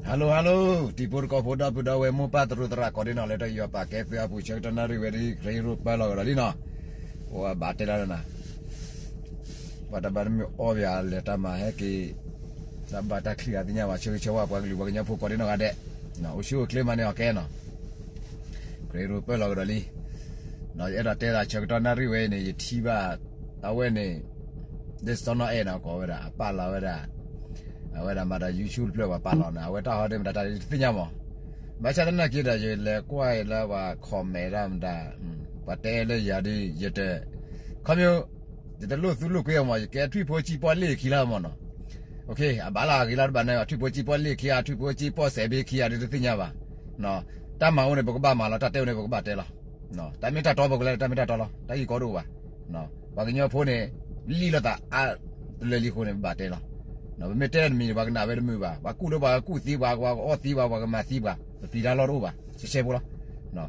ဟါလိၤ ဟါလိၤ တံၤဖိသကိးဖိ ဒီပုၢ်ဒီဝဲၢ် မိၢ်ပၢ်သရၣ်သမါ ကိးဒံနီၢ်ဂၤဒဲး လၢတၢ်ယူးယီၣ်ပာ်ကဲ သ့ၣ်အပူၤ ဆၢကတီၢ်နၣ်ရံၣ်ဝဲဒ်အံၤ ကရၢကရိပၢလီၤကဒီးလံနီၤ. ပဘၣ်တဲလီၤနၤ, ပှၤတၢ်ဘါတမုာ်အီၣ်ပယၤ လဲၤတၢ်မၤဟဲက့ၤ, တၢ်ဘါတၢ်ချံဂၤသ့ၣ်ညါဘၣ် ဆၢဂ့ၤဆၢဝါပှၤကလုာ်ပှၤကညီဖိကိးဒံနီၢ်ဂၤဒဲး, အိၣ်ဆူၣ်အိၣ်ချ့မၤန့ၢ်အီၤကဲနီၤ. ကရၢကရိပၢလီၤကဒီးလံ. ယအဲၣ်ဒိးတဲသး ဆၢကတီၢ်နၣ်ရံၣ်ဝဲအံၤန့ၣ် ယထံၣ်ဘၣ် အဝဲန့ၣ် ဒ်စီနီၣ်အဲၣ်နီၤ ကိးဝဲဒၣ် အပာ်လီၤဝဲဒၣ်, အဝဲဒၣ်မၤဒီး YouTube တဖျၢၣ်ပှၤပာ်လီၤန့ၣ် အဝဲတၢ်ဟီဒ်မတၤတၢ်ဒ်တသ့ၣ်ညါမး. ဘၣ်ဆၣ်သနာ်က့ဒီး ယလဲၤကွၢ်လၢပှၤ comment ဒၣ်မတၤ, ပှၤတဲလၢယၤဒ် ယတ, ခီဖျိ ယတလိၣ်သူလိာ်ကွံမး ယကဲထွံၣ်ဖိစံပီၣ်လ့ၣ်ခံလီၤမးနီၤ. အဘၣ်လၢအဂ့ၤလီၤ တဘၣ်န့ၣ် ထွံၣ်ဖိစံပီၣ်လ့ၣ်ခံ ထွံၣ်ဖိစံပီၣ်စဲးဘ့ခံဂၤဒ်တသ့ၣ်ညါဘၣ်. တၢ်မၤအိၣ်န့ၣ် ပကဘၣ်မၤလီၤ တၢ်တဲအိၣ်န့ၣ် ပကဘၣ်တဲလီၤ. တၢ်မ့ၢ်တၢ်တီ ပကလဲၤတၢ်မ့ၢ်တၢ်တီလီၤ တၢ်ဂ့ၢ်ကီတအိၣ်ဘၣ်. ပှၤကညီဖိန့ၣ် လံၣ်လိာ်သးအါတလၢလံအဃိန့ၣ် ပဘၣ်တဲလီၤ. ပမ့ၢ်တဲတမံၤန့ၣ် ပှၤကနၣ်ဝဲတမုာ်ဘၣ် ပှၤကူၣ်လၢပှၤကူၣ်သံပှၤ ပှၤကအီၣ်သံပှၤ ပှၤကမၤသံပှၤ ပပျံၤတၢ်လီၢ်တအိၣ်ဘၣ် ရှဲရှဲဖိလီၤ.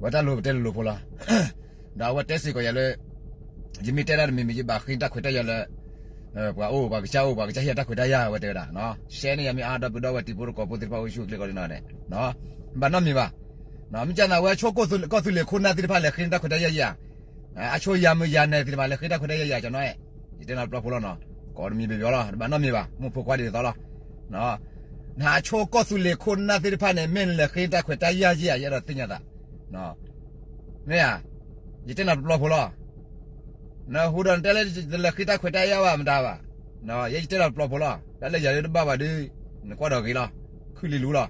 ဝဲတၢ်လိၤပတဲလိၤလိၤဖိလီၤ. ဒီးအဝဲတဲစ့ၢ်ကီးယၤလၢ ယမ့ၢ်တဲဒၣ်တမံၤမံၤ ယဘၣ်ဃ့တၢ်ခွဲးတၢ်ယာ်လၢ ပှၤအိၣ် ပှၤကစၢ်အိၣ် ပှၤကစၢ်ဟ့ၣ်ယၤတၢ်ခွဲးတၢ်ယာ် အဝဲတဲဝဲဒၣ်. ရှဲန့ၢ်ယၤမ့ၢ်အါ ဒီပုၢ်ဒီဝဲၢ်တံၤဖိသကိးဖိသ့ၣ်တဖၣ် အိၣ်ဆူၣ်အိၣ်ချ့ကိးဒံနီၢ်ဂၤဒဲး, ဘၣ်နီတမံၤဘၣ်. မ့ၢ်ကနၣ်ဝဲအဆိကီၢ်သူလ့ၤခိၣ်နၢ်သ့ၣ်တဖၣ် လဲၤဃ့န့ၢ်တၢ်ခွဲးတၢ်ယာ်ယၤ, အဆိယၤမုၢ်ယၤနဲသ့ၣ်တဖၣ် လဲၤဃ့တၢ်ခွဲးတၢ်ယာ်ယၤ ကၠီနီၤအဲၣ်, ယတဲနၤတပျီဖိလီၤနီၤ. ကိးတမံၤဘၣ်ဘၣ်လီၤ တဘၣ်နီတမံၤဘၣ် မိၢ်ဖိခွါဒ်သိးလီၤ. နဟးဆိကီၢ်သူလ့ၤခိၣ်နၢ်သ့ၣ်တဖၣ်န့ၣ် မ့ၢ်နလဲၤဃ့တၢ်ခွဲးတၢ်ယာ်ယၤ ယအဲၣ်ဒိးသ့ၣ်ညါသး, မ့ၢ်ဧါ, ယတဲနၤတပျီဖိလီၤ. နဟူဒီးနတဲလၢ နလဲၤဃ့တၢ်ခွဲးတၢ်ယာ်ဘၣ်မတၤဘၣ်, ယဲယတဲနၤတပျီဖိလီၤ. တၢ်လၢယၤဒ်တဘၣ်ဘၣ်ဒီး နကွၢ်ဒီးဂ့ၤလီၤ, ခုၣ်လံလူလီၤ.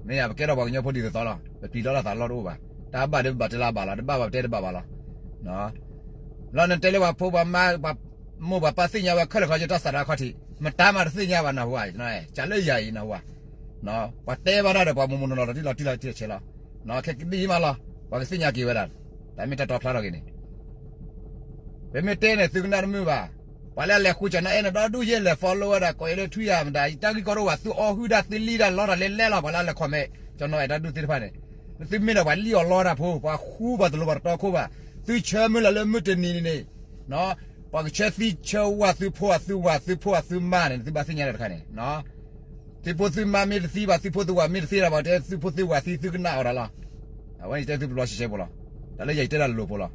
မ့ၢ်ဧါ ပကဲထီၣ်ပှၤကညီဖိဒ်သိးသိးလီၤ ပပျံၤလီၤလီၤသးလီၢ်တအိၣ်ဘၣ်. တၢ်ဘၣ်ဒီးပဘၣ်တဲလၢအဘၣ်လီၤ တဘၣ်ဘၣ်ပတဲတဘၣ်ဘၣ်လီၤ. လီၤနတဲလၢပှၤဖိပှၤမါ ပှၤမိၢ်ပှၤပၢ်သ့ၣ်ညါဝဲခဲလၢာ်ခဲဆ့ တၢ်စးထီၣ်အခီၣ်ထံး မတၤမးတသ့ၣ်ညါဘၣ်နၢ်ဟူဧါ, ကးလၢယၤအံၤနၢ်ဟူဧါ. ပှၤတဲဘၣ်တၢ်ဒီးပှၤမိၢ်မိၢ်နီၢ်နီၢ်လီၤတံၢ်လီၤတံၢ်လီၤတံၢ်ဆဲးလီၤ. ခဲကဒ်အံၤမးလီၤ ပှၤကသ့ၣ်ညါက့ၤဝဲဒၣ်, တၢ်မ့ၢ်တၢ်တီဖျါထီၣ်က့ၤန့ၣ် ပမ့ၢ်တဲန့ၣ် သုကနၣ်တမုာ်ဘၣ်. ပှၤလၢအလဲၤဃုကၠီၤနီၤအဲၣ်န့ၣ် ဒီဒူၣ်ယဲၢ်လဲၤ follow ဝဲဒၣ် ကိးယဲလၢထွံၣ်ယၤမတၤ တၢ်ဂ့ၢ်ကီတအိၣ်ဘၣ် သုအီၣ်ဟုၣ်ဒၣ်သုလံၣ်ဒၣ်လီတၢ်လဲၤလဲၤလီၤ ပှၤလၢအလဲၤ comment ကၠီၤနီၤအဲၣ်တၢ်ဒူၣ်သ့ၣ်တဖၣ်န့ၣ် သုမ့ၢ်ဒီးပှၤလံၣ်အီၣ်လီတၢ်ဖိ ပှၤဃူပှၤတလိၤပှၤတတီခိၣ်ဘၣ်. သုဆၢမုၢ်လၢ်လၢမုၢ်တနံၤန့ၣ် ပှၤကဆၢသံဆၢဝၣ်သုဖိအသုဝၤ သုဖိအသုမါန့ၣ် သုဘၣ်သ့ၣ်ညါလၢတခါန့ၣ် သုဖိသုမါမ့ၢ်တသံဘၣ် သုဖိသုဝၤမ့ၢ်တသံဘၣ် ပှၤတဲသုဖိသုဝၤသံ သုကနၣ်အီၤဒၣ်လီၤ. အဝဲန့ၣ်တဲသုပျီရှဲရှဲဖိလီၤ. တၢ်လၢယၤယတဲဒၣ်လိၤလိၤဖိလီၤ.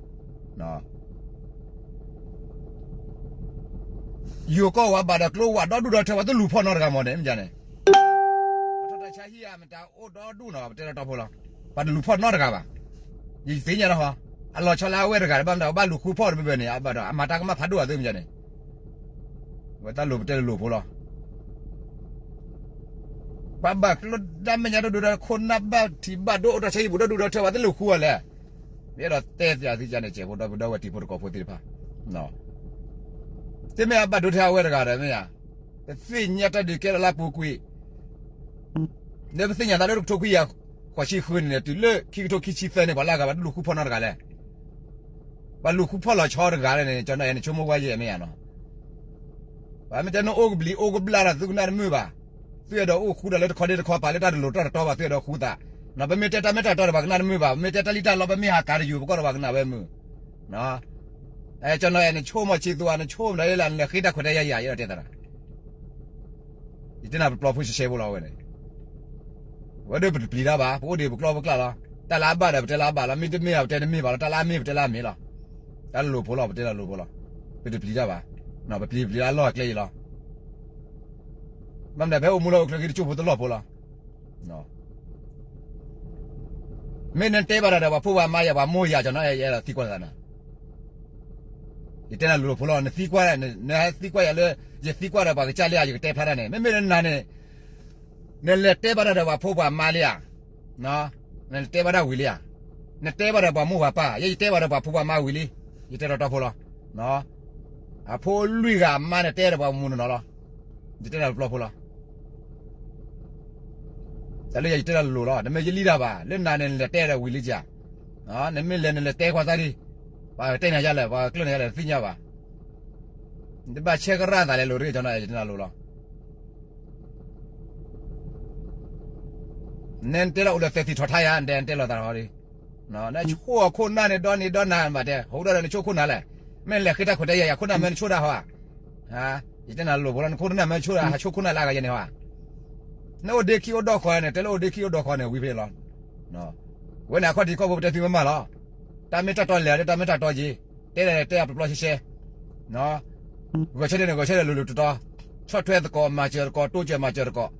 ယိၤကီၢ်ဝဲဘၣ်ဒီးကျိဝဲဒီဒူၣ်ဒီထၢ ပှၤတလူၤဖီၣ်နီတဂၤမ့ၢ်န့ၣ် မ့ၢ်န့ၣ် ပှၤထီၣ်တၢ်ဆါဟံၣ်ဧါ မတၤအိၣ်ဒီဒူၣ်နီၤ ပတဲလၢတီဖိလီၤ. ပှၤတလူၤဖီၣ်နီတဂၤဘၣ်. ယသ့ၣ်ညါလီၤဟီ အလီၤဆီလၢအဝဲတဂၤ ဘၣ်မတၤ ဘၣ်လူၤဃုဖီၣ်တဘၢဘၢန့ၣ် အဘၣ်ဒီး အမၤတၢ်ကမၣ်ဖးဒိၣ်အသ့မ့ၢ်န့ၣ် ဝဲတၢ်လိၤပတဲလၢလိၤဖိလီၤ. ပှၤဘၣ်ကျိဒၣ်မဲာ်ညါဒိၣ်ဒိၣ်ဒီး ခိၣ်နၢ်ဘၣ်ထံးဘၣ်ဒိၣ် အိၣ်တၢ်ဆါဟံၣ်ပူၤဒီဒူၣ်ဒီထၢ ပှၤတလူၤဃုအီၤလဲၣ်. ယအဲၣ်ဒိးတဲသးသုကန့ၣ် ကဲးဖိဒီပုၢ်ဒီဝဲၢ်တံၤဖိသကိးဖိသ့ၣ်တဖၣ် တမ့ၢ်အဘၣ်ဒိထဲအဝဲတဂၤဒီးမ့ၢ်ဧါ. ပသ့ၣ်ညါတၢ်ဒုးကဲထီၣ်လၢအပူၤကွံာ် လၢပသ့ၣ်ညါသးလၢတကထိခွံကယၤဃိးဆံဃုန့ၣ် တုၤလၢခံကထိခံဆံသၢန့ၣ် ပှၤလၢအဂၤဘၣ်တလူၤဃုဖီၣ်နီတဂၤလဲၣ်. ပှၤလူၤဃုဖီၣ်လီၤဆီတဂၤလဲၣ်န့ၣ် ကၠီၤနီၤအဲၣ်န့ၣ် ဆိကမိၣ်ဝဲယဲၢ်မ့ၢ်ဧါနီၤ. ပှၤမ့ၢ်တဲနအိၣ်ကဘျံးအိၣ်ကဘျၣ်ဒီး သုကနၣ်တမုာ်ဘၣ်. သုအဲၣ်ဒိးအိၣ်ဃူဒီးလၢတခီဒ့တခီ ပာ်လၢတၢ်တလိၤတၢ်တတီဘၣ် သုအဲၣ်ဒိးဃူသး. ပမ့ၢ်တဲတၢ်မ့ၢ်တၢ်တီဒီး ပှၤကနၣ်တမုာ်ဘၣ်. ပမ့ၢ်တဲတၢ်လံၣ်တၢ်လီ ပမ့ၢ်ဟးကၤတယုာ် ပကီၢ်ဒီးပှၤကနၣ်ဝဲမုာ် ကၠီၤနီၤအဲၣ် နဆိကမိၣ်ဆံးသူဧါ နဆိကမိၣ်ဒ်လဲၣ် နလဲၤဃ့တၢ်ခွဲးတၢ်ယာ်ယၤ ယအဲၣ်ဒိးတဲသးဒီး ယတဲနၤပျီဖိရှဲရှဲဖိလီၤဝဲန့ၣ်. ဝဲဒၣ်ပတပျံၤတၢ်ဘၣ် ပအိၣ်ဒံးပကျီပကျါလီၤ. တၢ်လၢအဘၣ်ဒီး ပတဲလၢအဘၣ်လီၤ. မ့တမ့ၢ်ဘၣ် ပတဲတမ့ၢ်ဘၣ်လီၤ. တၢ်လၢအမ့ၢ်ပတဲလၢအမ့ၢ်လီၤ. တၢ်လၢလိၤဖိလီၤ ပတဲလၢလိၤဖိလီၤ. ပတပျံၤတၢ်ဘၣ်. ပပျံၤပပျံၤလၢအလီၢ်အကျဲအံၤလီၤ. ဘၣ်မနုၤဖဲအိၣ်မူလၢဟီၣ်ခိၣ်ချၢခံတစိၢ်ဖိတလီၢ်ဖိလီၤ. မ့ၢ်နတဲဘၣ်တၢ်ဒီးပှၤဖိပှၤမါယၤ ပှၤမိၢ်ယၤ ကၠီၤနီၤအဲၣ် ယအဲၣ်ဒိးသံကွၢ်သးနၤ. ယတဲနၤလိၤလိၤဖိလီၤ နသံကွၢ် နသံကွၢ်ယၤလၢ ယသံကွၢ်ဒီးပှၤကစၢ်လံဧါ ယကတဲဖျါတၢ်န့ၣ် မ့မ့ၢ်လၢနၤန့ၣ် နလဲၤတဲဘၣ်တၢ်ဒီးပှၤဖိပှၤမါလံဧါ. နတဲဘၣ်တၢ်ဝံၤလံဧါ. နတဲဘၣ်ဒီးပှၤမိၢ်ပှၤပၢ် ယဲယတဲဘၣ်ဒီးပှၤဖိပှၤမါဝံၤလံ. ယတဲဒီးတီဖိလီၤ. အဖိလွံၢ်ဂၤအမါန့ၣ်တဲဒီးပှၤမူနီၢ်နီၢ်လီၤ. ယတဲနၤတပျီဖိလီၤ. တၢ်လၢယၤယတဲတၢ်လိၤလီၤ နမ့ၢ်ယလံၣ်တၢ်ဘၣ် လၢနၤန့ၣ်နလဲၤတဲဒီးဝံၤလံကၠၢ်. နမ့ၢ်လဲၤနလဲၤတဲကွၢ်သးဒံး ပှၤတဲနၤယါလဲၣ် ပှၤကျၢၢ်နၤယါလဲၣ် တသ့ၣ်ညါဘၣ်. နတဘၣ်ဆဲးကရၣ်သးလဲၤလိၤတဂ့ၤ ကၠီၤနီၤအဲၣ် ယတဲနၤလိၤလီၤ. နဲနတဲလီၤအိၣ်လၢသဲးသံထီၣ်ထါယါ နတဲနတဲလီၤသးဟီဒံး. နဆိၣ်အခိၣ်နၢ်န့ၣ် ဒီနံၤဒီနၤဘၣ်တဲ ဟိဒီးနဆိၣ်ခိၣ်နၢ်လဲၣ်. မ့ၢ်လဲၤဃ့တၢ်ခွဲးတၢ်ယာ်ယၤ ခိၣ်နၢ်မ့ၢ်နဆိၣ်ဒၣ်ဟီဧါ. ယတဲနၤလိၤဖိလီၤ နခိၣ်နၢ်မ့ၢ်ဆိၣ်ဒၣ် ဟးဆိၣ်ခိၣ်နၢ်လၢအဂၤယဲန့ၣ်ဟီဧါ. နအိၣ်ဒ့ခံအိၣ်ဒီၣ်ဃီန့ၣ် တဲလၢအိၣ်ဒ့ခံအိၣ်ဒီၣ်ဃီန့ၣ် ဝံၤဖဲလီၤ. ဝဲန့ၣ်အခီၣ်ထံးခီၣ်ဘိပတဲသုမ့ၢ်မးလီၤ. တၢ်မ့ၢ်တၢ်တီလဲၣ် တၢ်မ့ၢ်တၢ်တီက့ၤ, တဲလဲၣ်တဲအပျီပျီရှဲရှဲ, ဂဲၤဆၢထၢၣ်န့ၣ် ဂဲၤဆၢထၢၣ်လိၤလိၤတီတီ, ဆီၣ်ထွဲသကိး မၤစၢၤသကိး တိစၢၤမၤစၢၤသကိး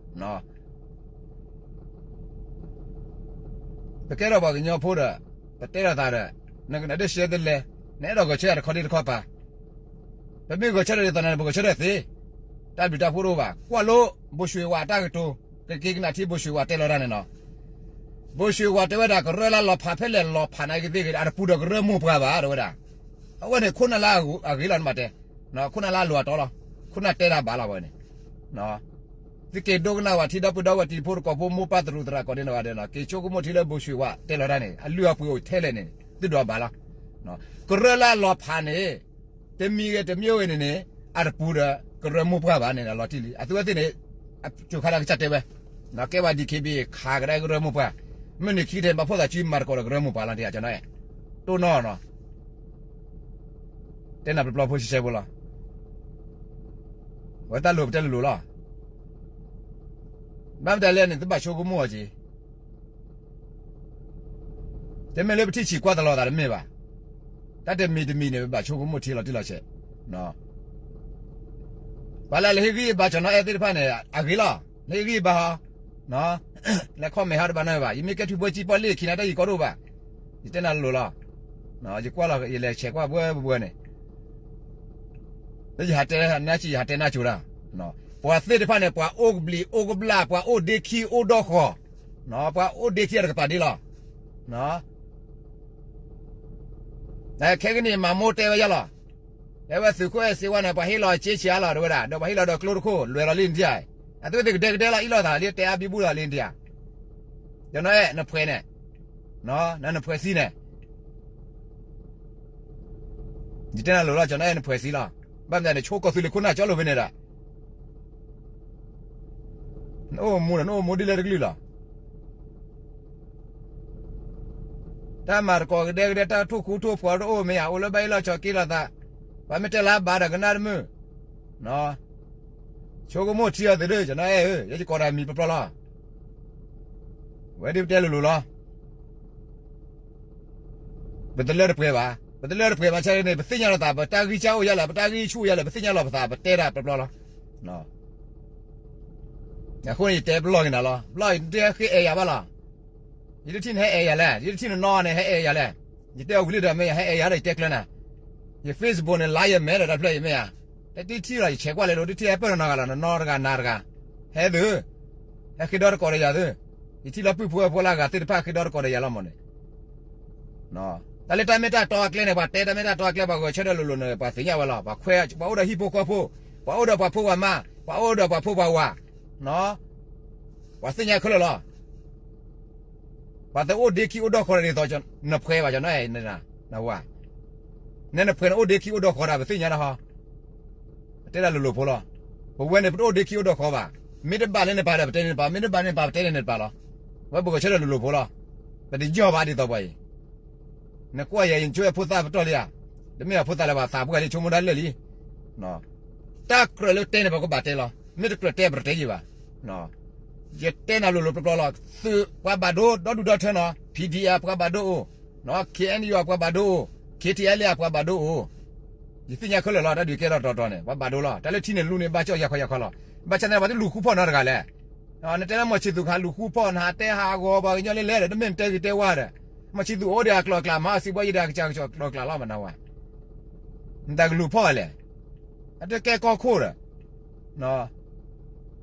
ပကဲထီၣ်ပှၤကညီဖိဒီး ပတဲလိာ်သးဒီး နကနၣ်ဒ့ၣ်ရှဲတလဲ, နအဲၣ်ဒိးဂဲၤဆၢထၢၣ်တခီဒ့တခီပၤ, ပမ့ၢ်ဂဲၤဆၢထၢၣ်ဒ်သိးန့ၣ် ပဂဲၤဆၢထၢၣ်သ့, တၢ်ဘျုးတၢ်ဖှိၣ်တအိၣ်ဘၣ်. ကွၢ်လိ ဘိၣ်ရွှ့ၤဝါတၢ်ကတိၤ ကက့ၤကနၣ်ထံဘိၣ်ရွှ့ၤဝါတဲလီၤတၢ်န့ၣ်နီၤ. ဘိၣ်ရွှ့ၤဝါတဲဝဲဒၣ် ကရၢလၢလီၤဖးဖဲလဲၣ်လီၤဖးန့ၣ်ကသ့ၣ်ဂ့ၤ အတပူၤဒီးကရၢမိၢ်ပှၢ်ဘၣ် တဲဝဲဒၣ်. အဝဲန့ၣ် ခိၣ်နၢ်လၢအဂ့ၤလီၤ နဘၣ်တဲ, ခိၣ်နၢ်လၢအလိၤအတီလီၤ, ခိၣ်နၢ်တဲတၢ်ဘၣ်လီၤဝဲန့ၣ် သုက့ၤဒိကနၣ်ဝဲထံဒီပုၢ်ဒီဝဲၢ်တံၤဖိသကိးဖိ မိၢ်ပၢ်သရူးသရၣ်ကိးဒဲးနီၢ်ဂၤဒဲးနီၤ, က့ၤဆိကမိၣ်ထံလၢဘိၣ်ရွှ့ၤဝါတဲလီၤတၢ်န့ၣ် အလုၢ်အပှ့ၤအိၣ်ထဲလဲၣ်န့ၣ် သုဒိးဘၣ်လီၤ. ကရၢလၢအလီၤဖးန့ၣ် တမံၤဂ့ၤတမံၤဂ့ၤန့ၣ်န့ၣ် အတပူၤဒီးကရၢမိၢ်ပှၢ်ဘၣ်န့ၣ် အလီၤတံၢ်လံ. အသုဝဲသ့ၣ်န့ၣ် ကၠိခါလၢကစၢ်တဲဝဲ, ကဲဝဲ ဒီး ခးကဒါကရၢမိၢ်ပှၢ်, မုၢ်နံၤခံကတၢၢ် ဘၣ်ဖှီၣ်သးစုမၤသကိးဒီးကရၢမိၢ်ပှၢ်လီၤ တဲယၤကၠီနီၤအဲၣ်, တိၢ်နီၣ်နီၤ တဲနၢ်ပျီပျီဖိရှဲရှဲဖိလီၤ. ဝဲတၢ်လိၤပတဲလိၤလိၤလီၤ. ဘၣ်မတၤလဲၣ်န့ၣ် သုဘၣ်ဆိကမိၣ်အီၤက့ၤ. တမ့ၢ်လၢပထံၣ်ဆံးကွၢ်သလီၤသးတမ့ၢ်ဘၣ်. တၢ်တမံၤတမံၤန့ၣ် ပဘၣ်ဆိကမိၣ်ထံလီၤတံၢ်လီၤဆဲး ပှၤလၢအလဲၤဟ့ၣ်ဂံၢ်ဟ့ၣ်ဘါကၠီနီၤအဲၣ်သ့ၣ်တဖၣ်န့ၣ် အဂ့ၤလီၤ. လဲၤဟ့ၣ်ဂံၢ်ဟ့ၣ်ဘါဟီ, လဲၤ comment ဟီတဘၣ်နီတမံၤဘၣ်. ယမ့ၢ်ကဲထူဖိကၠံပီၣ်လ့ၣ်ခံန့ၣ် တၢ်ယံၤကီဒိၣ်ဘၣ်. ယတဲနၤလိၤလိၤလီၤ. ယကွၢ်လီၤ ယလဲၤဆဲးကွၢ်ပှဲၤပှဲၤန့ၣ် လၢယဟးတဲနၢ်ကံၣ် ယဟးတဲနၢ်ကၠိတၢ်, ပှၤသ့ၣ်တဖၣ်န့ၣ် ပှၤအိၣ်ကဘျံးအိၣ်ကဘျၣ် ပှၤအိၣ်ဒ့ခံအိၣ်ဒီၣ်ဃီၤ, ပှၤအိၣ်ဒ့ခံအတကပၤဒ့လီၤ. ခဲကနံၣ်မၤမိၢ်တဲဝဲယၤလီၤ. တဲဝဲသုးခိၣ်အဲၣ်စ့ဝါန့ၣ် ပှၤဟ့ၣ်လီၤအစ့ဆံးအါလီၤ တဲဝဲဒၣ် ဒီးပှၤဟ့ၣ်လီၤဒီးကျိတခိၣ် လဲၤလီၤလံဒ်ဧါ. အသုဝဲသ့ၣ်ကဒဲကဒဲလီၤ အ့ၣ်လိာ်သးလံ တဲအါဘံဘူလီၤလံဒ်ဧါ. ကၠီနီၤအဲၣ် နဖှဲးန့ၣ်, နနဖှဲးစံန့ၣ် ယတဲနၤလိၤလီၤ ကၠီနီၤအဲၣ် နဖှဲးစံလီၤ. ဘၣ်မနုၤန့ၣ် ဆိကီၢ်သူလ့ၤခိၣ်နၢ်ကၠီလိာ်ဖဲန့ၣ်ဒီး နအိၣ်မူဒီး နအိၣ်မူဒ်လဲၣ်တကလုာ်လီၤ. တၢ်မၤသကိးကဒဲကဒဲ တၢ်ထိၣ်ဃူထိၣ်ဖိးတအိၣ်မ့ၢ်ဧါ, အိၣ်လၢဘၣ်အ့ၣ်လိာ်ဆိးက့လိာ်သး, ပှၤမ့ၢ်တဲလၢအဘၣ်ဒီးကနၣ်တမုာ်. ဆိကမိၣ်ထံအီၤသုးဒၢ ကၠီနီၤအဲၣ်ဧၢ, ယဲယကိးတၢ်မံၤပျီပျီလီၤ. ဝဲဒ်ပတဲလိၤလိၤလီၤ. ပတလၢတပှဲၤဘၣ်, ပတလၢတပှဲၤဘၣ်ဆၣ်န့ၣ် ပသ့ၣ်ညါလိာ်သး ပတၢ်ဂံၢ်စၢ်အိၣ်ယဲလဲၣ်, ပတၢ်ဂံၢ်ဆူၣ်အိၣ်ယဲလဲၣ်, ပသ့ၣ်ညါလိာ်ပသး ပတဲတၢ်ပျီပျီလီၤ. အဃိန့ၣ် ယတဲပလီၢ်က့ၤနၤလီၤ. ဘျီယတဟဲဃ့အဲၣ်ယၤဘၣ်လီၤ. ယတထံၣ်နဟဲအဲၣ်ယၤလဲၣ်, ယတထံၣ်နနီၢ်န့ၣ် ဟဲအဲၣ်ယၤလဲၣ်. ယတဲအီၤဝံၤလံဒီး မ့ၢ်ယဟဲအဲၣ်ယၤဒီး ယတဲကျၢၤနၤ. ယ Facebook န့ၣ် လါယမဲဒီးတၢ်ဖျၢၣ်အံၤမ့ၢ်ဧါ. တထံၣ်ထံၣ်လီၤ ယဆဲးကွၢ်လဲၤလိာ် တထံၣ်ဟဲပၢၢ်နနီၢ်ဂၤလီၤ, နနီၢ်တဂၤနၤတဂၤ. ဟဲသု, ဟဲဃ့ဒီသကိးဒီးယၤသု. ယထံၣ်လီၤပုၢ်ဖိဝဲၢ်ဖိလၢအဂၤသ့ၣ်တဖၣ်ဃ့ဒီသကိးဒီးယၤလီၤမ့ၢ်န့ၣ် တၢ်လၢတၢ်မ့ၢ်တၢ်တီအကျဲန့ၣ် ပှၤတဲတၢ်မ့ၢ်တၢ်တီအကျဲ ပှၤဂဲၤဆၢထၢၣ်လိၤလိၤန့ၣ် ပှၤသ့ၣ်ညါဝဲလီၤ. ပှၤခွဲး ပှၤအိၣ်ဒီးဟံၣ်ဖိဃီဖိ, ပှၤအိၣ်ဒီးပှၤဖိပှၤမါ, ပှၤအိၣ်ဒီးပှၤဖိပှၤဝၤ, ပှၤသ့ၣ်ညါခဲလၢာ်လီၤ. ပှၤတအိၣ်ဒ့ခံအိၣ်ဒီၣ်ဃီဒ်သိး နဖှဲးဘၣ်ကၠီနီၤအဲၣ်, နဝၤ, နနဖှဲးန့ၣ်အိၣ်ဒ့ခံအိၣ်ဒီၣ်ဃီဒီး ပသ့ၣ်ညါနဟီ. ပတဲဒၣ်လိၤလိၤဖိလီၤ. ပဝဲန့ၣ် ပတအိၣ်ဒ့ခံအိၣ်ဒီၣ်ဃီဘၣ်. မ့ၢ်တဘၣ်လၢနပၤဒီး ပတဲန့ၣ်နပၤ, မ့ၢ်တဘၣ်လၢနပၤ ပတဲန့ၣ်နပၤလီၤ. ဝဲပဂဲၤဆၢထၢၣ်လိၤလိၤဖိလီၤ. ပတယီၢ်ဘၣ်ဒ်သိးပှၤအံၤ နကွၢ်ယၤ ယဆိကမိၣ်ဖိသၣ်ပတီၢ်လံဧါ. တမ့ၢ်အဖိသၣ်လၢၤဘၣ် သးပှၢ်လံ ဆိကမိၣ်ဒၣ်လဲာ်လံ. တၢ်ကြၢးလၢတဲန့ၣ် ပကဘၣ်တဲလီၤ. မ့ၢ်တကြၢးတဲ ပတတဲယံၤဘၣ်. ယတဲနၤလိၤလိၤပျီပျီလီၤ. သုးပှၤဘၣ်ဒိ ဒီဒူၣ်ဒီထၢနီၤ, PDF ပှၤဘၣ်ဒိအိၣ်, KNU ပှၤဘၣ်ဒိအိၣ်, KTLA ပှၤဘၣ်ဒိအိၣ်. ယသ့ၣ်ညါခဲလၢာ်လီၤ. တၢ်ဒုးကဲထီၣ်တီၤတီၤန့ၣ် ပှၤဘၣ်ဒိလီၤ. တၢ်လၢထံန့ၣ်လူန့ၣ် ဘၣ်ကၠီၣ်ယၤခီယၤခီလီၤ. ဘၣ်ဆၣ်န့ၣ် ပှၤတလူၤဃူဖီၣ်နီတဂၤလဲၣ်. နတဲလၢမီၢ်ဆံးသူၣ်ခးလူၤဃူဖီၣ် နဟးတဲဟးဂီၤပှၤကညီလဲၣ်လဲၣ်ဒီး တမ့ၢ်နတဲဂ့ၤတဲဝါဒီး မီၢ်ဆံးသူၣ်အိၣ်ဒီးအကျိၤအကျဲ မၤအီၣ်စံးဘှီယံၤဒီးအကစၢ်ကစီၣ်ကျိၤအကျဲလီၤ မနုၤဝဲ နတၢ်ကလူၤဖီၣ်လဲၣ်. အတကဲကီၢ်ခိၣ်ဒီး ပှ